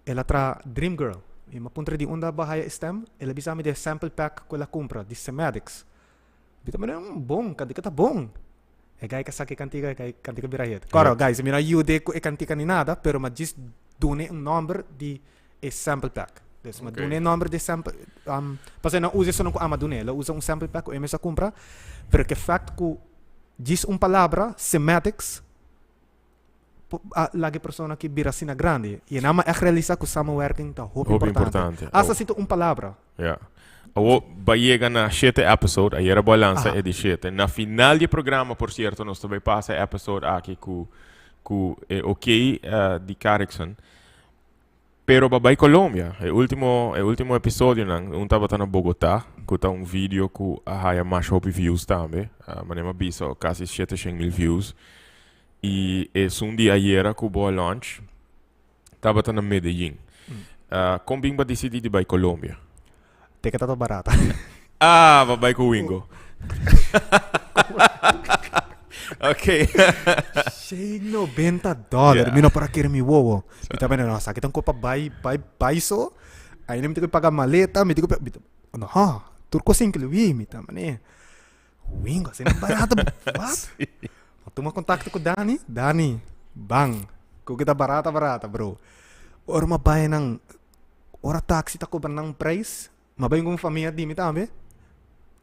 el a traha Dream Girl. I mi a puntra di unda bo a haya e stem, el a bisa mi di e sample pack ku el a kumpra, di Sematics. Mi ta mira un bon, kantika ta bon. E guy ka saka e kantika, e guy kantika bira hit. Koro, guys, mi no a yud'é ku e kantika ni nada, pero mi a djis dun'é un nòmber di e sample pack. Dus mi a dun'é e nòmber di e sample, pasobra e no a usa esun ku ami a dun'é, el a usa un sample pack ku e mes a kumpra, pero ke fact ku djis un palabra, sematics, por a laga e persona ki bira asina grandi. I e nan a ègt realisá ku samenwerking ta hopi Hopi importante. importante. Asta si ta un palabra. Ja. Awo ba yega na shete episode, ayera bo a lansa Aha. e di shete. Na final di e programa, por cierto, nos ta bay pasa e episode aki ku ku e ok eh, di Carrickson. Pero ba bay Colombia, e ultimo e ultimo episodionan, un tabata na Bogota, ku ta un video ku a haya masha hopi views tambe. Uh, manera mi a bisa, kasi 700,000 views. I esun di ayera ku bo a launch tabata na Medellin. Uh, kon bin ba disidí di bai Colombia? Te ke tabata barata. Ah, ba bai ku Wingo. Ok. 190 dollar. Mi no por a kere mi wowo. Mi ta bene, no, esaki ta un kopa bai, bai, bai so. Ainda mi tin ku paga maleta, mi tin ku, mi ta, no, tur kos inkluí, mi ta mane. Wingo, asina barato, wat? Ma tuma kontakto ku Dani, Dani, ban, ku kita barata barata, bro. Ora mi a bai nan, ora taxi ta kobra nan prijs, mi a bai ku un famia di mi tambe,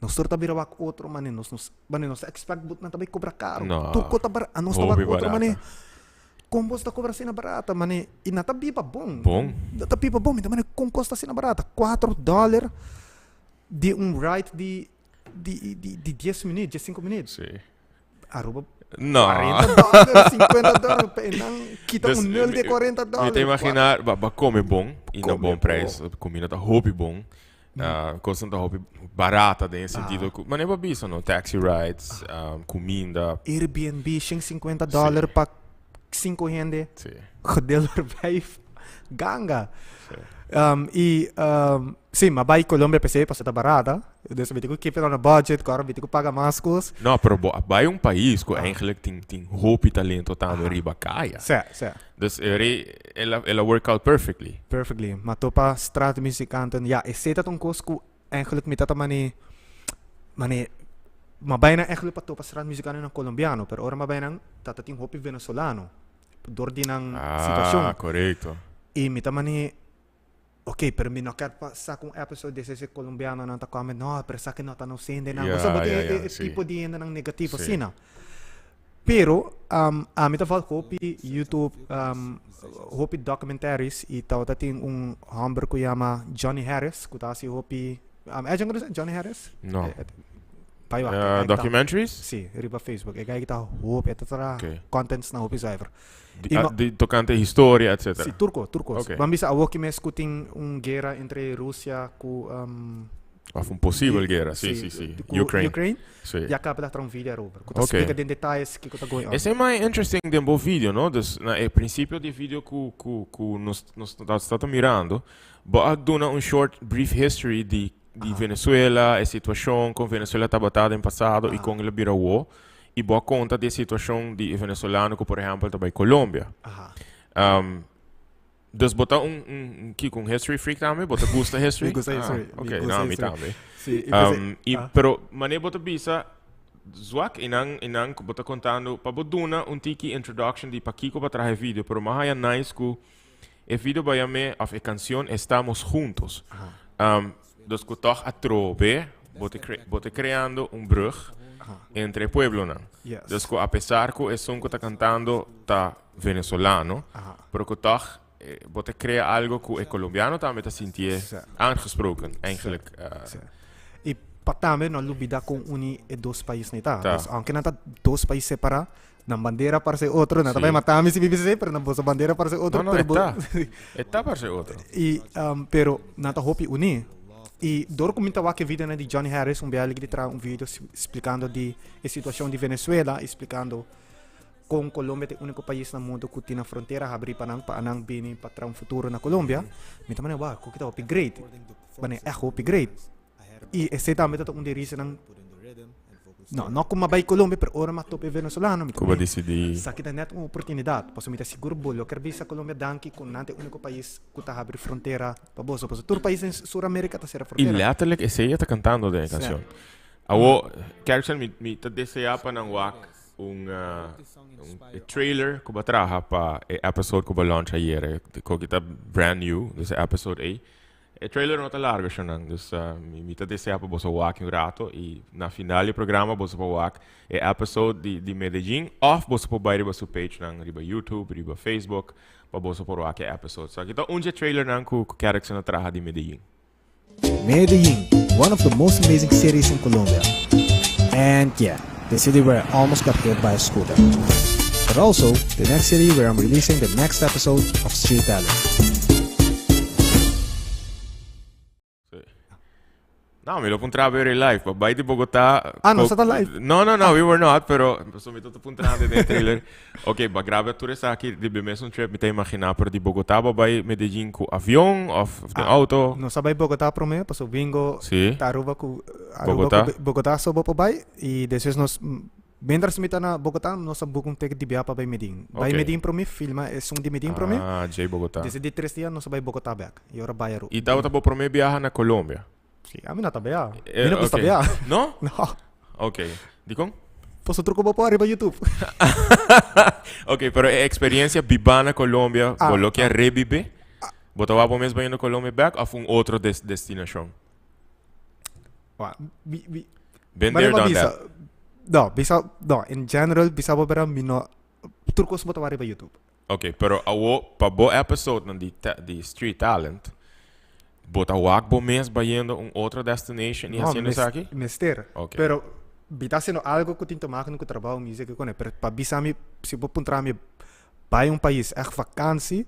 nos tur ta bira wak otro mane, nos no, mane nos ta expect but nan ta bai kobra karo, No, tur kos ta bara, anos ta wak hopi otro mane, barata. kon bos ta kobra asina barata mane, i nan ta biba bon, Bon. nan ta biba bon, mi ta mane kon kos ta asina barata, kuater dollar di un ride di Di, di, di 10 minuut, 15 minuut. Sí. Aruba No. 40 dollar, 50 dollar, pe nan kita Dus, un nul de 40 dollar. Mi ta imaginar, ba, ba come bon, y na Come bon prijs. Comida ta hopi bon. Cosnan ta hopi barata den e sentido cu, manera bo a bisa no, taxi rides, cuminda. Airbnb, 150 dollar pa 5 hende. Sí. Gedeeld door 5. Ganga. Sí. Y, sí, ma bai Colombia p'esei pasobra ta barata. Dus mi tin ku keep it on a budget, ku ora mi tin ku paga mas kos. No, pero bo a bai un pais ku eigenlijk tin tin hopi talento tambe riba kaya. Sí, sí. Dus e rei el a el a work out perfectly. Perfectly. Ma topa straatmuzikanten, ja, esei ta un kos ku eigenlijk mi ta mane mane ma bai nan eigenlijk pa topa straatmuzikanten colombiano, pero ora mi a bai nan ta ta tin hopi venezolano dor di nan situacion. Ah, korekto. Y mi ta mane Ok, pero mi no kier pa saca un episode di ese colombianonan ta come, no, pero esaki no ta nos hendenan. Ja, Bo sa bo tin ja, e, ja, e sí. tipo di hendenan negativo Sí. asina. Pero, um, ami ta volg hopi YouTube, um, hopi documentaries y tabata tin un homber cu yama Johnny Harris, cu ta haci hopi, um, Edjun conoce Johnny Harris? No. Eh, eh, Bai wak, e guy ta- Documentaries? Sí, riba Facebook. E guy ta hopi, e ta traha Ok. contents na hopi zuiver. Di, I ah, ma- di tocante historia, etcétera. Sí, turco, turco. Ok. Ban bisa awo ki mes ku tin un guera entre Rusia ku um, Of un posibel guera, sí, sí, sí. ku Ukraine. Ukraine. Sí. Ya kaba ta tra un video erover. Ku ta Ok. splika den detalles kiko ta going on. Esei mas interesting den bo video, no? Dus na e principio di video ku ku ku nos nos ta ta mirando, bo a duna un short brief history di di Venezuela, e situacion con Venezuela tabata den pasado y con el a bira awo. Y bo a conta di e situacion di e venezolano cu por ehempel ta bay Colombia. Um, dus bo ta un, un, un kiko, un history freak tambe? Bo ta gusta history? Mi gusta history. Ah, Mi ok, gusta no, mi history. tambe. Sí, y pues, Y, ah. pero mane bo ta bisa zwak y nan, y nan bo ta contando pa bo duna un tiki introduction di pakiko bo a traha e video, pero mas haya nice cu e video bo a yam'e of e cancion Estamos Juntos. Um, dus cu toch atrobe bo ta cre, bo ta creando un brug entre e pueblonan. Dus cu apesar cu esun cu ta cantando ta venezolano, pero cu toch bo ta crea algo cu e colombiano tambe ta sintié aangesproken, eigenlijk. Y pa tambe no lubida con uni e dos paisnan ta. Ta. Dus aunke nan ta dos pais separa, nan bandera parse otro, nan ta bai mata mi si mi bisa esei, pero nan boso bandera parse otro. No, no, pero e bo ta. E ta parse otro. Y, pero nan ta hopi uní. Y dor cu mi ta wak e videonan di Johnny Harris, un bia di traha un video splicando di e situacion di Venezuela y splicando con Colombia ta e unico pais na mundo cu tin nan frontera habri pa nan, pa anan bini pa traha un futuro na Colombia. Mi ta manda, wow, cu kita hopi great. Mane, echt hopi great. Y esey tambe ta un di e reasonnan, no, no cu mi a bay Colombia, pero ora mi a topa e venezolano, mi ta Cu bo mira, dicidi. Esaki ta net un oportunidad, pasobra mi ta sigur bo lo kier bisa Colombia danki cu nan ta e unico pais cu ta habri frontera pa boso, pasobra tur pais den Sur America ta cera Y frontera. letterlijk esey e ta cantando den e cancion. Awo, Kerksen, mi, mi ta desea pa nan wak un, un e trailer cu bo a traha pa e episode cu bo a launch ayer, e cu ta brand new, dus e episode ey. E trailer no ta largo shonan, dus mi ta desea pa boso wak un rato y na final di e programa boso por wak e episode di di Medellin of boso por bai riba su page nan riba YouTube, riba Facebook pa boso por wak e episode. So aki ta un dje trailernan cu cu Kerrickson a traha di Medellin. Medellin, one of the most amazing cities in Colombia. And yeah, the city where I almost got hit by a scooter. But also, the next city where I'm releasing the next episode of Street Talent. No, mi lo puntra very live, pa bai di Bogotá. Ah, no sa ta live? No, no, no, we were not, pero so mi ta puntra den e trailer. Ok, ba graba tur esaki di be mesun trip, mi ta imagina, pero di Bogotá bo bai Medellín ku avion of den auto? Nos a bai Bogotá prome, paso bingo Sí. ta Aruba ku Aruba Bogotá. ku Bogotá so bo por bai y despues nos. Mientras mi ta na Bogotá, nos a book un ticket di bia pa bai Medellín. Bai Medellín promé, filma esun di Medellín promé. Ah, djei Bogotá. Desde di tres dia nos a bai Bogotá bek. I ora bai Aruba. I tabata bo promé biaha na Colombia? Si, ami no ta bia. Mi no gusta bia. No? No. Ok. Dikon? Pasobra tur ku bo por riba YouTube. Ok, pero e experiencia biba na Colombia, bo lo kier rebibe? Bo ta wak bo mes bayendo Colombia bek of un otro destinacion? Wa, mi, mi, Been Mane there, pa done bisa, that. no, bisa, no, in general, bisa bo bera mi no, tur kos bo ta wak riba YouTube. Ok, pero awo pa bo episode nan di, di Street Talent, bo ta wak bo mes bayendo un otro destination y No, haciendo mes, esaki? mester. Ok. Pero mi ta haciendo algo ku tin te maken ku trabou, music y kone, pero pa bisa mi, si bo puntra mi bai un pais echt vakantie,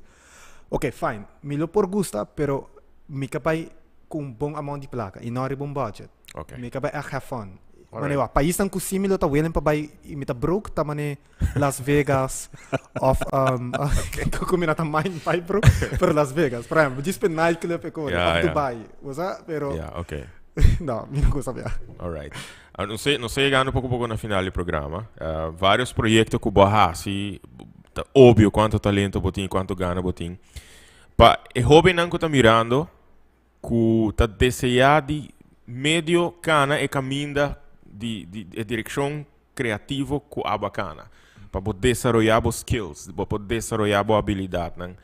ok, fine, mi lo por gusta, pero mi ka bai ku un bon amount di plaka y no riba un budget. Ok. Mi ka bai echt have fun. Alright. Mane, wa, paisnan ku si mi lo ta willing pa bai y mi ta broke ta mane Las Vegas of ku mi no ta mind bai bro, pero Las Vegas, por ehempel, djis pa e nightclub e kore, of Dubai, bo sa, pero Ja, ok. no, mi no gusta bia. Alright. Ah, nos ta, nos ta yegando poko poko na final di programa. Ah, varios proyecto ku bo a hasi, ta obvio kuanto talento bo tin, kuanto gana bo tin. Pa e hobennan ku ta mirando, ku ta deseá di medio kana e kaminda di, di e direkshon kreativo ku abo a kana. Pa bo desaroyá bo skills, bo por desaroyá bo abilidatnan,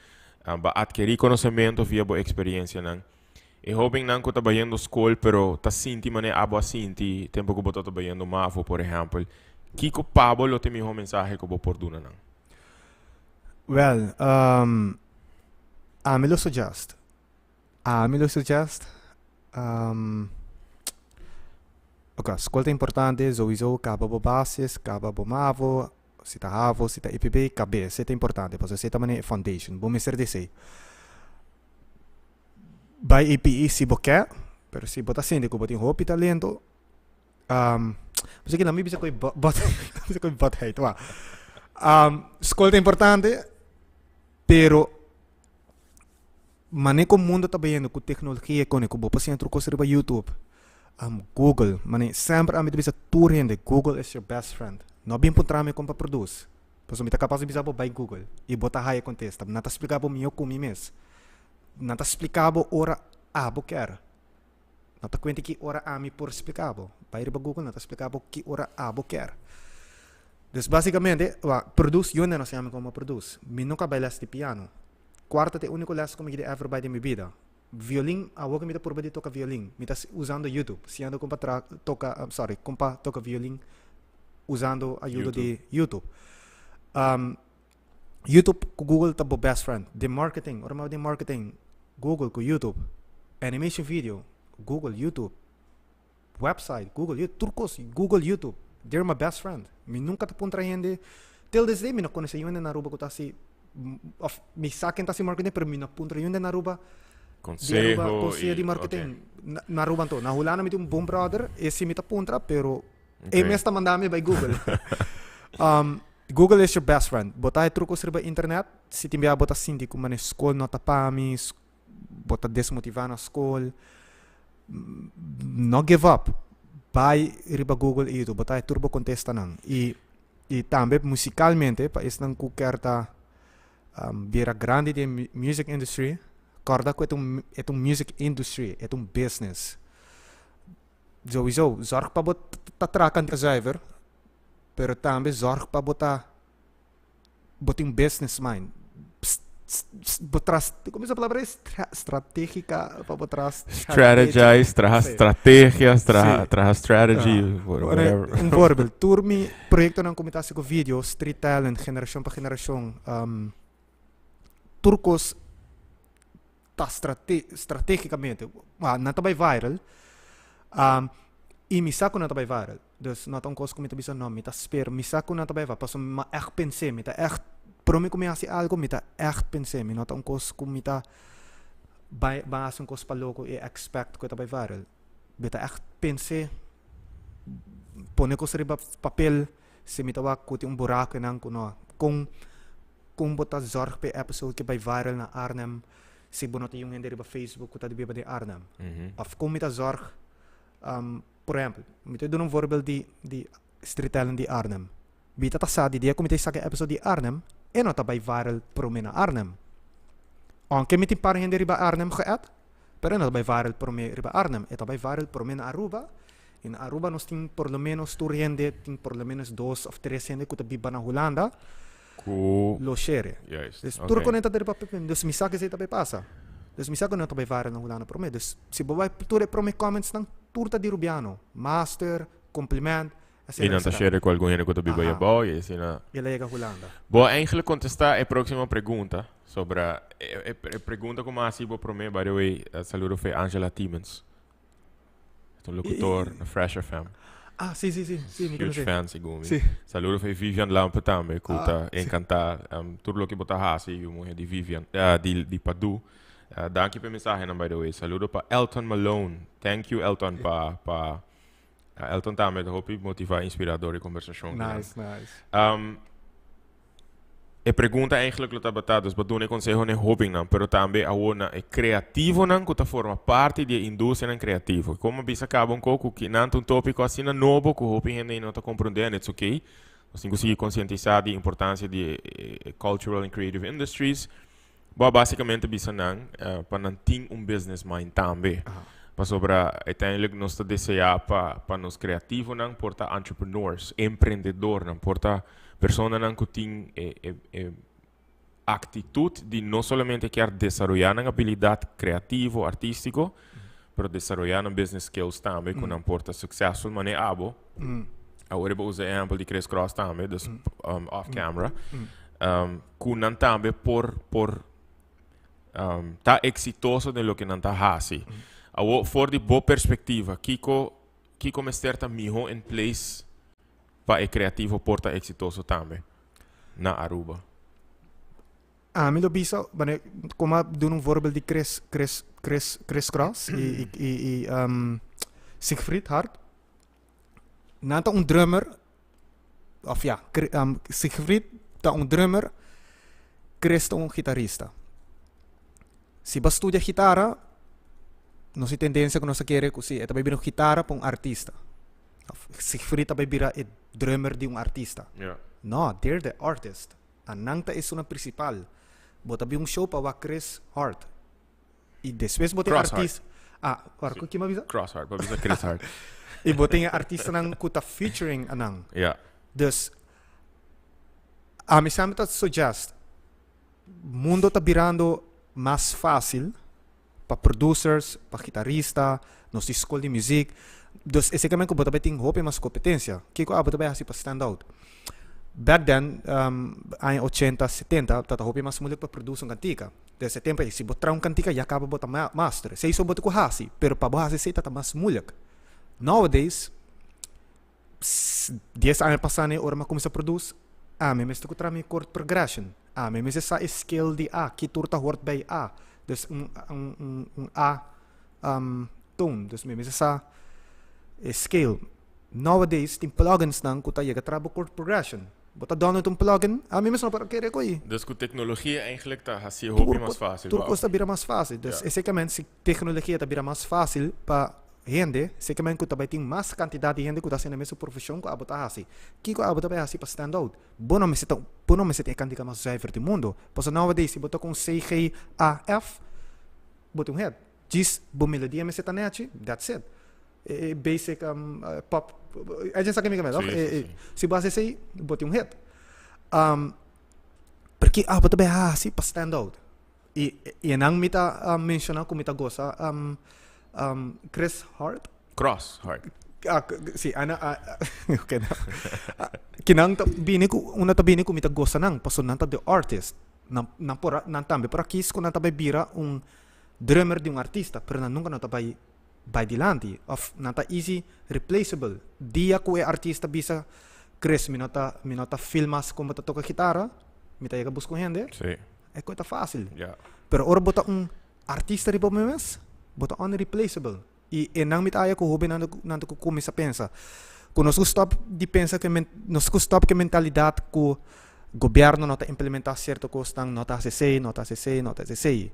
bo atkerí konosementu via bo eksperensianan. E hóbennan ku ta bayendo skol pero ta sinti manera abo a sinti tempu ku bo tabata bayendo mavo, por ehèmpel, kiko pa bo lo ta e mihó mensahe ku bo por duna nan? Wèl, ami lo suggest, ami lo suggest, oké, skol ta importante, souiso kaba bo basis, kaba bo mavo, si ta havo, si ta EPB, kab'é, esei ta importante pasobra esei ta manera e foundation, bo mester di esei. Bai EPI si bo ke, pero si bo ta sinti ku bo tin hopi talento, pasobra kila mi bisa ku e bot bisa ku e botheid wak. Skol ta importante, pero mane ku mundo ta bayendo ku teknologia kone ku bo por siña tur kos riba YouTube, Google, mane semper ami ta bisa tur hende Google is your best friend. No bin puntra mi kon pa produce, pasobra mi ta kapas di bisa bo bai Google i bo ta haya kontesta. Nan ta splika bo mihó ku mi mes. Nan ta splika bo ora abo kier. No ta kuenta ki ora ami por splika bo. Bai riba Google nan ta splika bo ki ora abo kier. Dus basikamente, wak, produce, yo no siña mi komo produce. Mi nunka bai les di piano. Kuarta ta e uniko les ku mi keda ever bai den mi bida. Violin, awor ku mi ta purba di toka violin, mi ta usando YouTube, siñando kon pa tra toka, sorry, kon pa toka violin usando ayudo di YouTube. YouTube ku Google ta bo best friend den marketing. Ora mi habla den marketing, Google ku YouTube, animation video, Google, YouTube, website, Google, YouTube, tur kos, Google, YouTube. They're my best friend. Mi nunka ta puntra hende, till this day mi no konosé yu hende na Aruba ku ta hasi, òf mi sa ken ta hasi marketing, pero mi no puntra yu hende na Aruba di Aruba Konseho konseho i di ok. marketing. Na na Aruba anto. Na Hulanda mi tin un bon brother, e si mi ta puntra, pero e Ok. mes ta manda mi bai Google. Google is your best friend. Bo ta haña tur kos riba internet. Si tin bia bo ta sinti ku manera skol no ta pa mi, bo ta desmotivá na skol, no give up. Bai riba Google i YouTube, bo ta haña tur bo kontestanan. I i tambe musikalmente pa esnan ku kier ta bira grandi den music industry, kòrda ku e ta un e ta un music industry, e ta un business. Souiso, zòrg pa bo ta traha kantidad zuiver. Pero tambe zorg pa bo ta bo tin un business mind. Bo tras, como esa palabra es? Strategica, pa bo tras Strategize, traha Sí. estrategias, traha, Sí. traha strategy, Ah. whatever. Un voorbeeld, tur mi proyectonan cu mi ta haci cu video, Street Talent, Generacion pa Generacion, tur cos ta strate strategicamente, ah, nan ta bai viral, y mi sa cu nan ta bai viral. Dus no ta un cos cu mi ta bisa no, mi ta spera, mi sa cu nan ta bai viral, pasobra mi a echt pens'é, mi ta echt, prome cu mi haci algo mi ta echt pens'é, mi no ta un cos cu mi ta bai bai haci un cos pa loco y expect cu e ta bai viral. Mi ta echt pens'é, pone cos riba papel, si mi ta wak cu tin un buraco einan cu no, con. Kon bo ta zorg p'e episode ke bai viral na Arnhem si bo no ta yun hende riba Facebook ku ta di biba den Arnhem? Of kon mi ta zorg, por ehempel, mi ta duna un voorbeeld di di Street Talent di Arnhem. Mi ta sa di dia ku mi ta saka e episode di Arnhem, e no ta bai viral promé na Arnhem. Aunke mi tin par hende riba Arnhem geadd, pero e no ta bai viral promé riba Arnhem. E ta bai viral promé na Aruba. I na Aruba nos tin por lo menos tur hende tin por lo menos dos of tres hende ku ta biba na Hulanda Ku lo share. Juist, Dus tur oké. konenta ta riba Pepin. Dus mi sa ku esei ta bai pasa. Dus mi sa ku no ta bai viral na Hulanda promé. Dus si bo bai tur e promé commentsnan, tur ta di Rubiano. Master, compliment, I nan ta share ku algun hende ku ta biba ayabou i asina. I el a yega Hulanda. Bo a eigenlijk kontestá e próksimo pregunta sobra e e pregunta ku mi a hasi bo promé, by the way, saludo fe Angela Tiemens. E ta un locutor na Fresh FM. Ah, si, si, si, si, mi Huge konosé. fan segun mi. Si. Saludo fe Vivian Lampe tambe ku Ah, ta si. enkantá tur loke bo ta hasi, yu muhé di Vivian, di di Padu. Danki pa e mensahenan by the way. Saludo pa Elton Malone. Thank you Elton pa pa Elton tambe ta hopi motivá i inspirá dor e kombersashon kinan. Nice, nice. E pregunta eigenlijk lo tabata, dus bo duna e konseho na e hóbennan, pero tambe awor na e kreativonan ku ta forma parti di e industrianan kreativo. Komo a bisa kaba un koko ku kinan ta un tópiko asina nobo ku hopi hende ainda no ta komprondé and it's okay. Nos tin ku sigui konsientisá di e importansia di e cultural and creative industries. Bo a básicamente bisa nan pa nan tin un business mind tambe. Pasobra uiteindelijk nos ta deseá pa pa nos kreativonan por ta entrepreneurs, emprendedornan, por ta personanan ku tin e e e aktitut di no solamente kier desaroyá nan abilidat kreativo, artístiko, pero desaroyá nan business skills tambe ku nan por ta successful manera abo. Awor bo usa e ehèmpel di Chris Cross tambe, dus off camera. Ku nan tambe por por ta eksitoso den loke nan ta hasi. Awor for di bo perspektiva, kiko kiko mester ta mihó in place pa e kreativo por ta eksitoso tambe na Aruba? Ami lo bisa, wanneer, kom a duna un voorbeeld di Chris, Chris, Chris, Chris Cross i i i Siegfried Hart. Nan ta un drummer, of ja, Siegfried ta un drummer, Chris ta un gitarista. Si bo a studia gitara, nos tin tendensia ku nos ta kere ku si e ta bai bira un gitara pa un artista. Of Siegfried ta bai bira e drummer di un artista. No, they're the artist. Anan ta esunnan principal. Bo ta bin un show pa wak Chris Hart. Y despues bo tin Cross Hart. artista. Ah, war, Sí. kin bo bisa? Cross Hart, bo bisa Chris Hart. Y bo tin e artistanan cu ta featuring anan. Ja. Dus, ami semper ta suggest, mundo ta birando mas facil pa producers, pa gitarista, nos tin school di muziek. Dus esei ke men ku bo ta bai tin hopi mas kompetensia. Kiko abo ta bai hasi pa stand out? Back then, aña ochenta, setenta, tabata hopi mas moeilijk pa produce un kantika. Des e tempo ei, si bo traha un kantika ya kaba bo ta master. Esei so bo ta ku hasi, pero pa bo hasi esei tabata mas moeilijk. Nowadays, dies aña pasá n'e ora mi a kuminsá produce, ami mester ku traha mi chord progression. Ami mester sa e scale di A, ki tur ta hort bij A. Dus un un un A tone. Dus mi mester sa e scale. Nowadays tin plugins nan ku ta yega traha bo chord progression. Bo ta download un plugin, ami mes no por a kere ku ei. Dus ku teknologia eigenlijk ta hasi e hopi mas fácil. Tur kos ta bira mas fácil. Dus esekiamente si teknologia ta bira mas fácil pa hende, sekermente ku ta bai tin mas kantidat di hende ku ta hasi na mesun profeshon ku abo ta hasi. Kiko abo ta bai hasi pa stand out? Bo no mester ta, bo no mester tin e kantidat mas zuiver di mundu. Pasobra nowadays si bo ta ku un C, G, A, F, bo tin un hit. Djis bo melodia mester ta nechi, that's it. E basic pop, e dje sa ke mi ke mester, Sí, sí, sí. Si bo hasi esei, bo tin un hit. Pero abo ta bai hasi pa stand out? I e nan mi ta menciona cu mi ta goza Chris Hart. Cross Hart. Ah, si, ana, ok. Kinan ta bini cu, una ta bini cu mi ta goza nan, pasobra nan ta the artist. Nan, nan por a, nan tambe por a kies cu nan ta bay bira un drummer di un artista, pero nan nunca no ta bay bay dilanti, of nan ta easy replaceable. Dia cu e artista bisa, Chris, mi no ta, mi no ta feel mas con bo ta toca gitara, mi ta yega busca un hende. Si. E koe ta fácil. Ja. Pero ora bo ta un artista riba bo mes, bo ta unreplaceable. I e nan mi ta haya ku hóbennan nan ta ku kuminsá pensa. Ku nos ku stòp di pensa ku e men, nos ku stòp ku e mentalidat ku gobièrnu no ta implementá sierto kosnan, no ta hasi esei, no ta hasi esei, no ta hasi esei.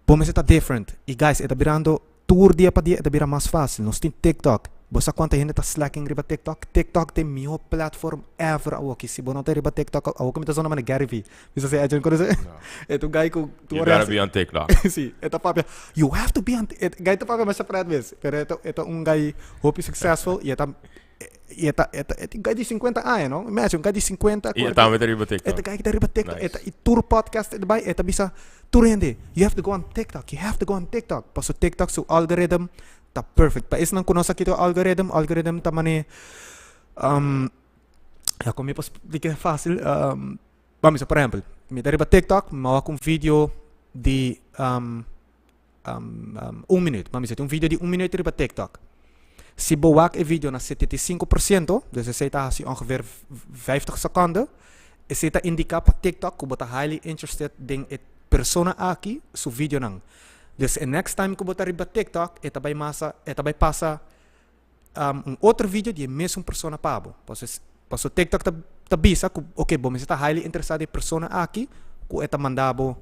Bo mester ta different. I guys, e ta birando tur dia pa dia e ta bira mas fácil. Nos tin TikTok. Bo sa cuanto hende ta slacking riba TikTok? TikTok ta e miho platform ever awoki. Si bo no ta riba TikTok, awoki mi ta zona manera Gary Vee. Mi sa si Edwin conoce. No. E ta un guy cu tur You ora gotta be on TikTok. Si, e ta papia, you have to be on e guy ta papia masha pret mes, pero e ta e ta un guy hopi successful y e ta y e ta e ta e ta un guy di cincuenta aña no, imagine un guy di cincuenta Y e tambe ta riba TikTok. E ta guy cu ta riba TikTok, Nice. e ta y tur podcast e ta bay e ta bisa tur hende, you have to go on TikTok, you have to go on TikTok, pasobra TikTok su algorithm Ta perfect. Pa esnan ku no sa kiko algorithm, algorithm ta mane um, ja, kon mi por splika fácil? Um, ban bisa, por ehempel, mi ta riba TikTok, mi a wak un video di um, um, um, un minuut. Ban bisa, tin un video di un minuut riba TikTok. Si bo wak e video na 75%, dus esei ta hasi ongeveer 50 sekonden, esei ta indiká pa TikTok ku bo ta highly interested den e persona aki su videonan. Dus e next time ku bo ta riba TikTok e ta bai masa e ta bai pasa un otro video di e mesun persona pa bo. Paso paso TikTok ta ta bisa ku oke bo mester ta highly interesa den e persona aki ku e ta manda bo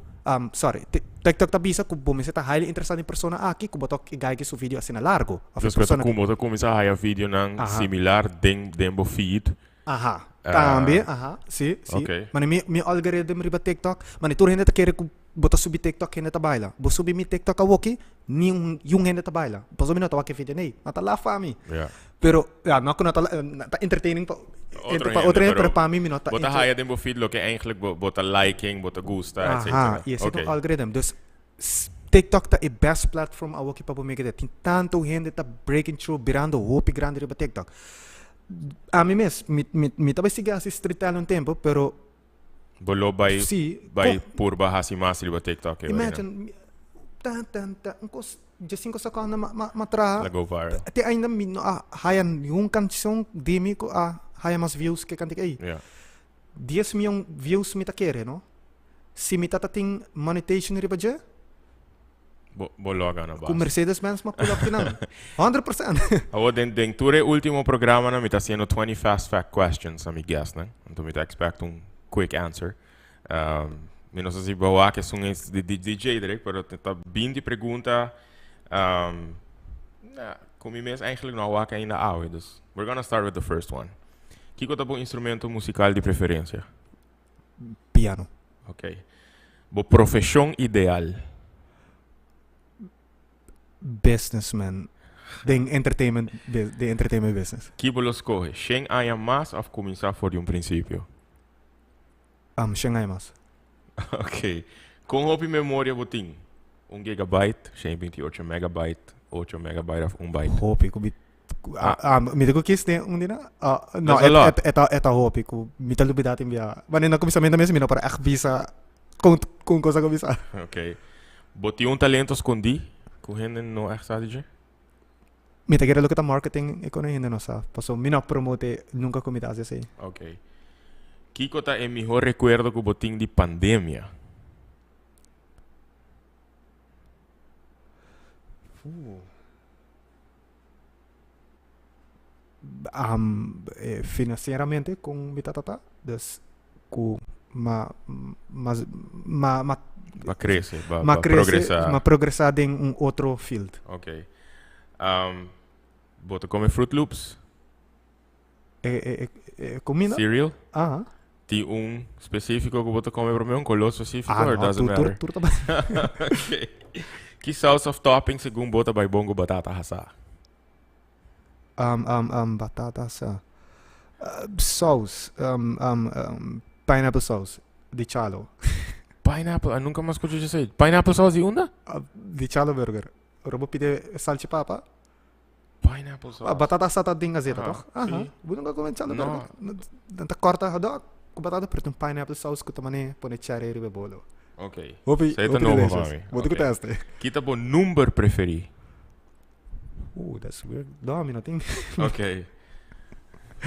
sorry TikTok ta bisa ku bo mester ta highly interesa den e persona aki ku bo ta gaiga su video asina largo of e Dus bo ta persona bo ta kuminsá haya videonan similar den den bo feed. Aha, tambe, aha, si, si. Ok. Mane mi mi algorithm riba TikTok, mane tur hende ta kere ku bo ta subi TikTok hende ta baila. Bo subi mi TikTok awoki, ni un yun hende ta baila. Pasobra mi no ta wak e video nei, nan ta lafa mi. Ja. Pero, ja, no ku no ta la, ta entertaining pa Otro pa hende, otro hende, pero pero pa mi mi no ta bo ta inter- haya den bo feed loke eigenlijk bo bo ta liking, bo ta gusta, Aha, etcetera. y esei ta Ok. un algorithm. Dus TikTok ta e best platform awoki pa bo meke te. Tin tanto hende ta breaking through, birando hopi grandi riba TikTok. Ami mes, mi, mi, mi ta bai sigui hasi street talent un tempo, pero Bo lo bai, Sí, bai ko- purba hasi mas riba TikTok e ora, imagine, mi- tan, tan, tan, un kos dje sinku sekondo ma, ma, ma traha. La go viral. Te ainda mi no a haya ningun kanshon di mi ku a haya mas views ke kantika ei. Ja. Dies mion views mi ta kere, no? Si mi tata tin monetization riba dje, Bo, bo lo a gana Ku basta. Mercedes Benz ma pull up kinan. 100%. Awor den den tur e ultimo programanan mi ta haciendo 20 fast fact questions na mi guestnan. Anto mi ta expect un quick answer. Um, mi no sa si bo wak esun es di di DJ direct, pero ta 20 pregunta um, na, ku mi mes eigenlijk no a wak ainda awe. Dus we're gonna start with the first one. Kiko ta bo instrumento musical di preferencia? Piano. Ok. Bo profeshon ideal? Businessman. Den entertainment, den entertainment business. Ki bo lo skohe, shen aña mas of kuminsá for di un prinsipio? Shen aña mas. Ok. Kon hopi memoria bo tin? Un gigabyte, shen i binti i ocho megabyte, ocho megabyte of un byte? Hopi ku mi Ah. Ah, mi ta ku kis den un dina? Ah, no, That's a lot. et, et, et, et hopi ku mi ta lubida tin bia. Wanneer na kuminsamentu mes mi no por echt bisa kon kon cosa ku bisa. Ok. Bo tin un talento skondí ku hende no echt sa di dje? Mi ta kere loke ta marketing e kono hende no sa. Paso mi no promote nunka ku mi ta hasi esei. Ok. Kiko ta e mihó rekuerdo ku bo tin di pandemia? Um, financieramente con mi tata ta, dus cu ma ma ma ma Ba crece, ba, ma ba crece, progresa. ma progresa den un otro field. Ok. Um, bo ta come Fruit Loops? E, e, e, e comida? Cereal? Aha. Tin un specifico cu bo ta come prome? Un color specifico Ah, or no, doesn't tur, tur, matter? tur ta bai. Ok. Ki saus of topping segun bo ta bai bon cu batata hasa? Um, um, um, batata hasa. Uh, saus. Um, um, um, pineapple sauce. Di Chalo. Pineapple? A nunca mas scucha esey. Pineapple sauce di unda? Uh, di Chalo Burger. Ora bo pide salchipapa. Pineapple sauce. Ah, batata asá ta den gazeta, Aha, toch? Aha. sí. Bo nunca come Chalo No. Burger? Dan ta corta hotdog cu batata, pero tin pineapple sauce cu ta mane pone cherry riba e bolo. Ok. Hopi, Esey ta hopi nobo pa delicious. mi. Bo tin cu Ok. teste. Ki ta bo number preferi? Ooh, that's weird. No, mi no tin. Ok.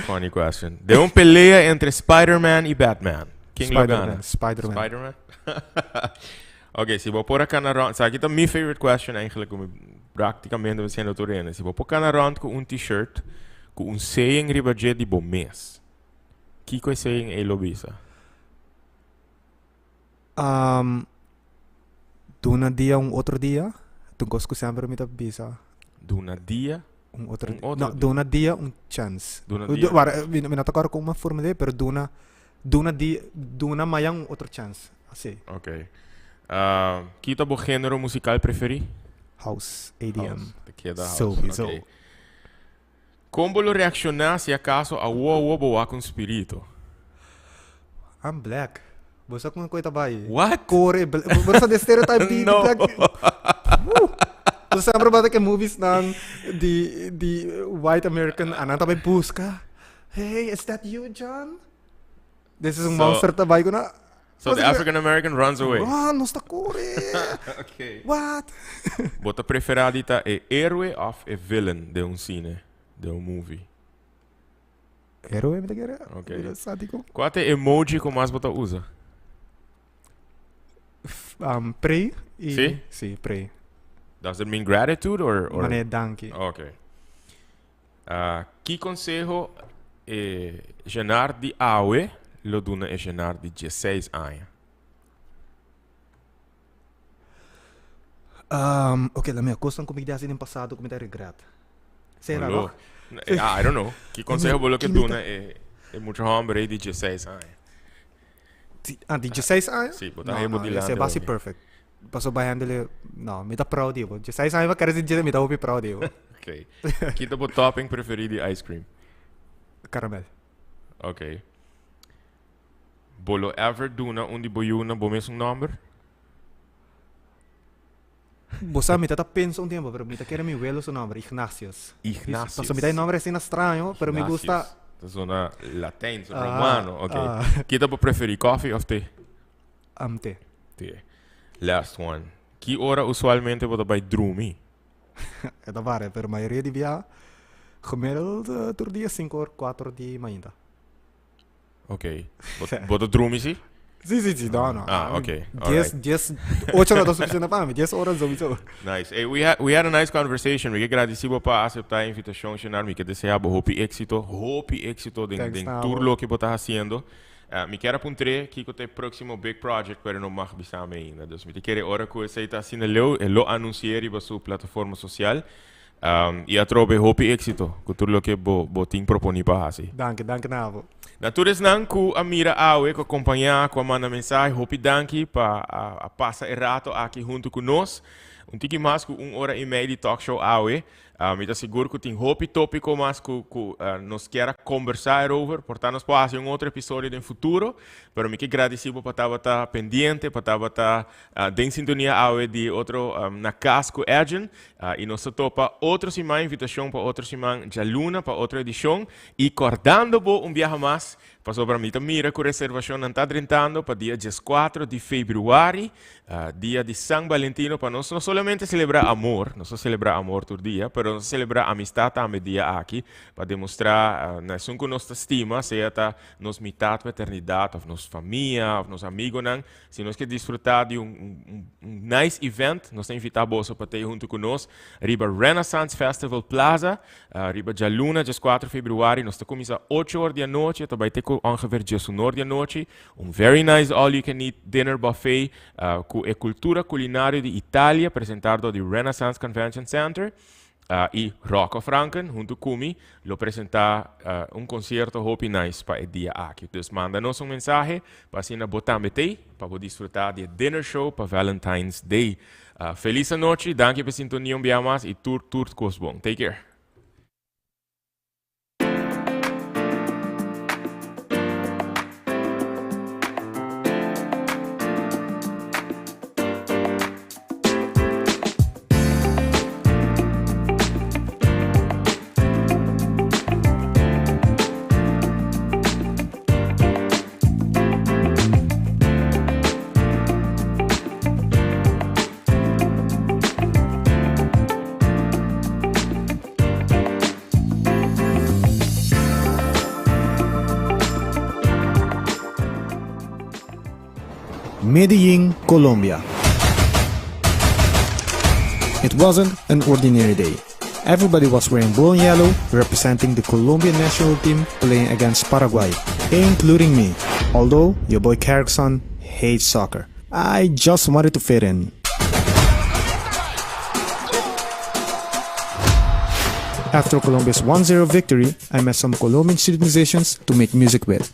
Funny question. Den un pelea entre Spider-Man y Batman, ken lo gana? Spider-Man. Spider-Man? Ok, si bo por a cana rond, sa aki ta mi favorite question eigenlijk, cu mi practicamente mi siendo tur hende. Si bo por cana rond cu un t-shirt cu un saying riba dje di bo mes, kico e saying ey lo bisa? Um, duna dia un otro dia, ta un cos cu semper mi ta bisa. Duna dia? Un otro Un otro no, dia. duna dia un chance. Duna dia. Wara, mi, mi no ta acorda con mi formulé, pero duna, duna di, duna mayan un otro chance. Así. Ok. Ah, ki ta bo género musical preferí? House, ADM. House. Te keda house. Sowieso. Ok. Kon bo lo reakshoná si akaso awo awo bo wak un spirito? I'm black. Bo sa kon koe ta bai? What? Kore, bo sa de stereotype di, No. di black. Woo! Bo sempre bata ke movies nan di di white American anan ta bai buska. Hey, is that you, John? This is un So- monster ta bai kuna. So the African American runs away. Ah, nos ta kore. Okay. What? Bo ta preferá di ta e héroe of e villain den un cine, den un movie? Héroe mi ta kere. Okay. Mira, sa di kon. Kua ta e emoji ku mas bo ta usa? Um, pray i Sí? Sí, pray. Does it mean gratitude or or? Mane danki. Okay. Ah, ki konseho e Genard di awe lo duna e Genard di diesseis aña? Um, ok, la mia kosnan ku mi di hasi den pasado ku mi ta regret. Sera, Lo, no? Eh, ah, I don't know. Ki konseho bo lo ke Ki mi ta- duna e, e mucha homber ei di diesseis aña? Di, ah, di diesseis aña? Sí, bo ta No, hebo no, dilante esei basi hopi. perfect. Paso bai handele, no, mi ta proud di bo. Diesseis aña kere si mi ta hopi proud di bo. Ok. Ki ta bo topping preferi di ice cream? Caramel. Ok. Bo lo ever duna un di bo yunan bo mesun nomber? Bo sa mi ta ta pensa un tiempo, pero mi ta kere mi welo su nomber, Ignatius. Ignatius. Paso mi ta e nomber asina straño, pero mi gusta. Ignatius. Ta zona Latijn, Ah, romano. Ok. ah. Ki ta bo preferi, koffie of te? Am te. Te. Last one. Ki ora usualmente bo ta bai drumi? E ta varia, pero mayoria di bia gemiddeld eh, tur dia 5 or 4 di mainta. Ok. Bo, bo ta drumi si? Sí, sí, sí, no, no. Ah, ok. Dies, Alright. dies, ocho no ta suficiente pa mi, dies horas sowieso. Nice. Hey, we had, we had a nice conversation. Mi ke gradisi bo pa acepta e invitacion, Shenar. Mi ke desea bo hopi éxito, hopi éxito den, Thanks, den na tur bo. loke bo ta haciendo. Eh, mi kier a puntr'é kiko ta e próximo big project, pero no mag bisa mi ainda. Dus mi ta kere ora ku esei ta asina leu, e lo anunci'é riba su plataforma social. Um, i atrobe hopi éxito ku tur loke bo, bo tin proponí pa hasi. Danki, danki na abo. Na tur esnan ku a mira awe, ku a kompañá, ku a manda mensahe, hopi danki pa a, a pasa e rato aki huntu ku nos. Un tiki mas ku un ora i mei di talk show awe. Mi ta sigur ku tin hopi tópiko mas ku ku nos kier a kombersá erover. Por ta nos por hasi un otro episodio den futuro. Pero mi ke gradisí bo pa tabata pendiente, pa tabata den sintonia awe di otro Na Kas ku Edjean. I nos ta topa otro siman, invitashon pa otro siman djaluna pa otro edishon. I kòrdando bo un biaha mas, pasobra mi ta mira ku reservashonnan ta drentando pa dia dieskuatro di febrüari, Dia di San Valentino pa nos no solamente celebra amor, nos ta celebra amor tur dia, pero nos ta celebra amistad tambe dia aki pa demostra na esun cu nos ta stima, sea ta nos mitad pa eternidad of nos famia of nos amigonan, si nos ke disfruta di un un nice event, nos ta invita boso pa tei hunto cu nos riba Renaissance Festival Plaza Riba djaluna dieskuater februari nos ta kuminsá ocho or di anochi ta bai te ku ongeveer diesunor di anochi. Un very nice all you can eat dinner buffet ku e kultura kulinario di Italia presentá dor di Renaissance Convention Center i Rocco Franken huntu ku mi lo presentá un konsierto hopi nice pa e dia aki. Dus manda nos un mensahe pa asina bo tambe t'ei pa bo disfrutá di e dinner show pa Valentine's Day. Felis anochi, danki pa e sintonia un bia mas y tur tur cos bon. Take care. Medellin, Colombia. It wasn't an ordinary day. Everybody was wearing blue and yellow, representing the Colombian national team playing against Paraguay, including me. Although your boy Carrickson hates soccer. I just wanted to fit in. After Colombia's 1-0 victory, I met some Colombian street musicians to make music with.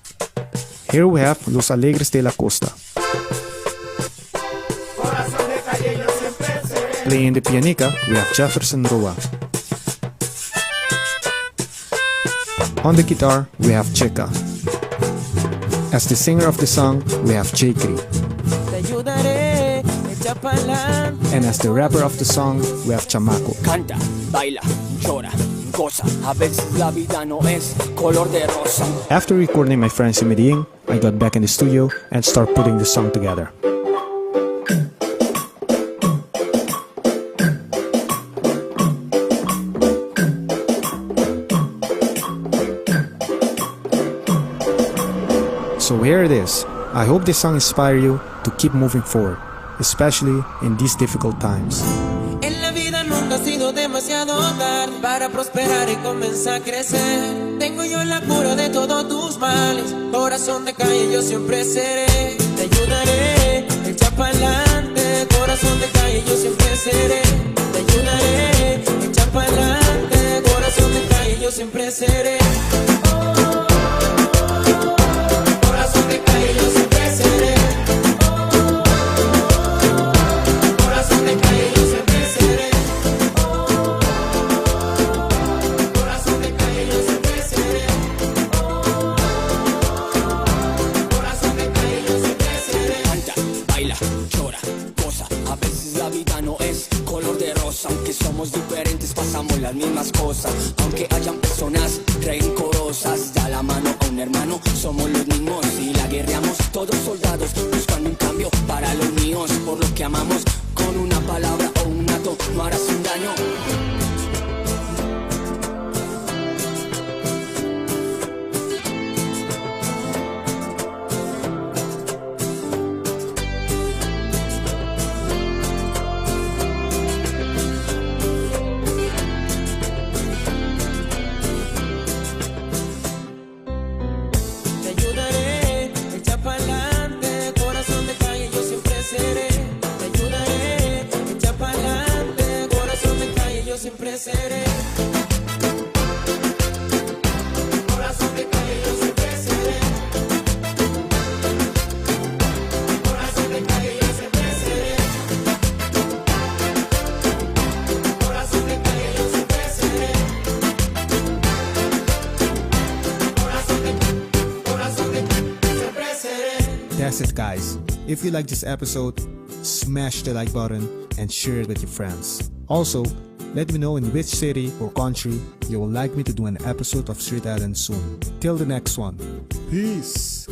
Here we have Los Alegres de la Costa. Playing the pianica, we have Jefferson Roa. On the guitar, we have Checa. As the singer of the song, we have Jkri. And as the rapper of the song, we have Chamaco. Canta, baila, llora, goza. A veces la vida no es color de rosa. After recording my friends in Medellin, I got back in the studio and start putting the song together. So here it is. I hope this song inspire you to keep moving forward, especially in these difficult times. En la vida nunca ha sido demasiado tarde para prosperar y comenzar a crecer. Tengo yo la cura de todos tus males. Corazón de calle yo siempre seré. Te ayudaré, echa pa'lante. Corazón de calle yo siempre seré. Te ayudaré, echa pa'lante. Corazón de calle yo siempre seré. Corazón de calle yo siempre seré. Corazón de calle yo siempre seré. Corazón de calle yo siempre seré. Corazón de calle yo siempre seré. Canta, baila, llora, goza. A veces la vida no es color de rosa. Aunque somos diferentes, pasamos las mismas cosas. Aunque hayan personas rencorosas, da la mano a un hermano. Somos los mismos y la guerreamos. Todos soldados buscando un cambio para los míos. Por lo que amamos, con una palabra o un acto, no harás un daño. Te ayudaré, echa pa'lante, corazón de calle yo siempre seré. Te ayudaré, echa pa'lante, corazón de calle yo siempre seré. Corazón de calle yo siempre seré. Corazón de calle yo siempre seré. Corazón de calle yo siempre seré. Corazón de corazón de siempre seré. That's it, guys. If you like this episode, smash the like button and share it with your friends. Also, let me know in which city or country you would like me to do an episode of Street Island soon. Till the next one. Peace!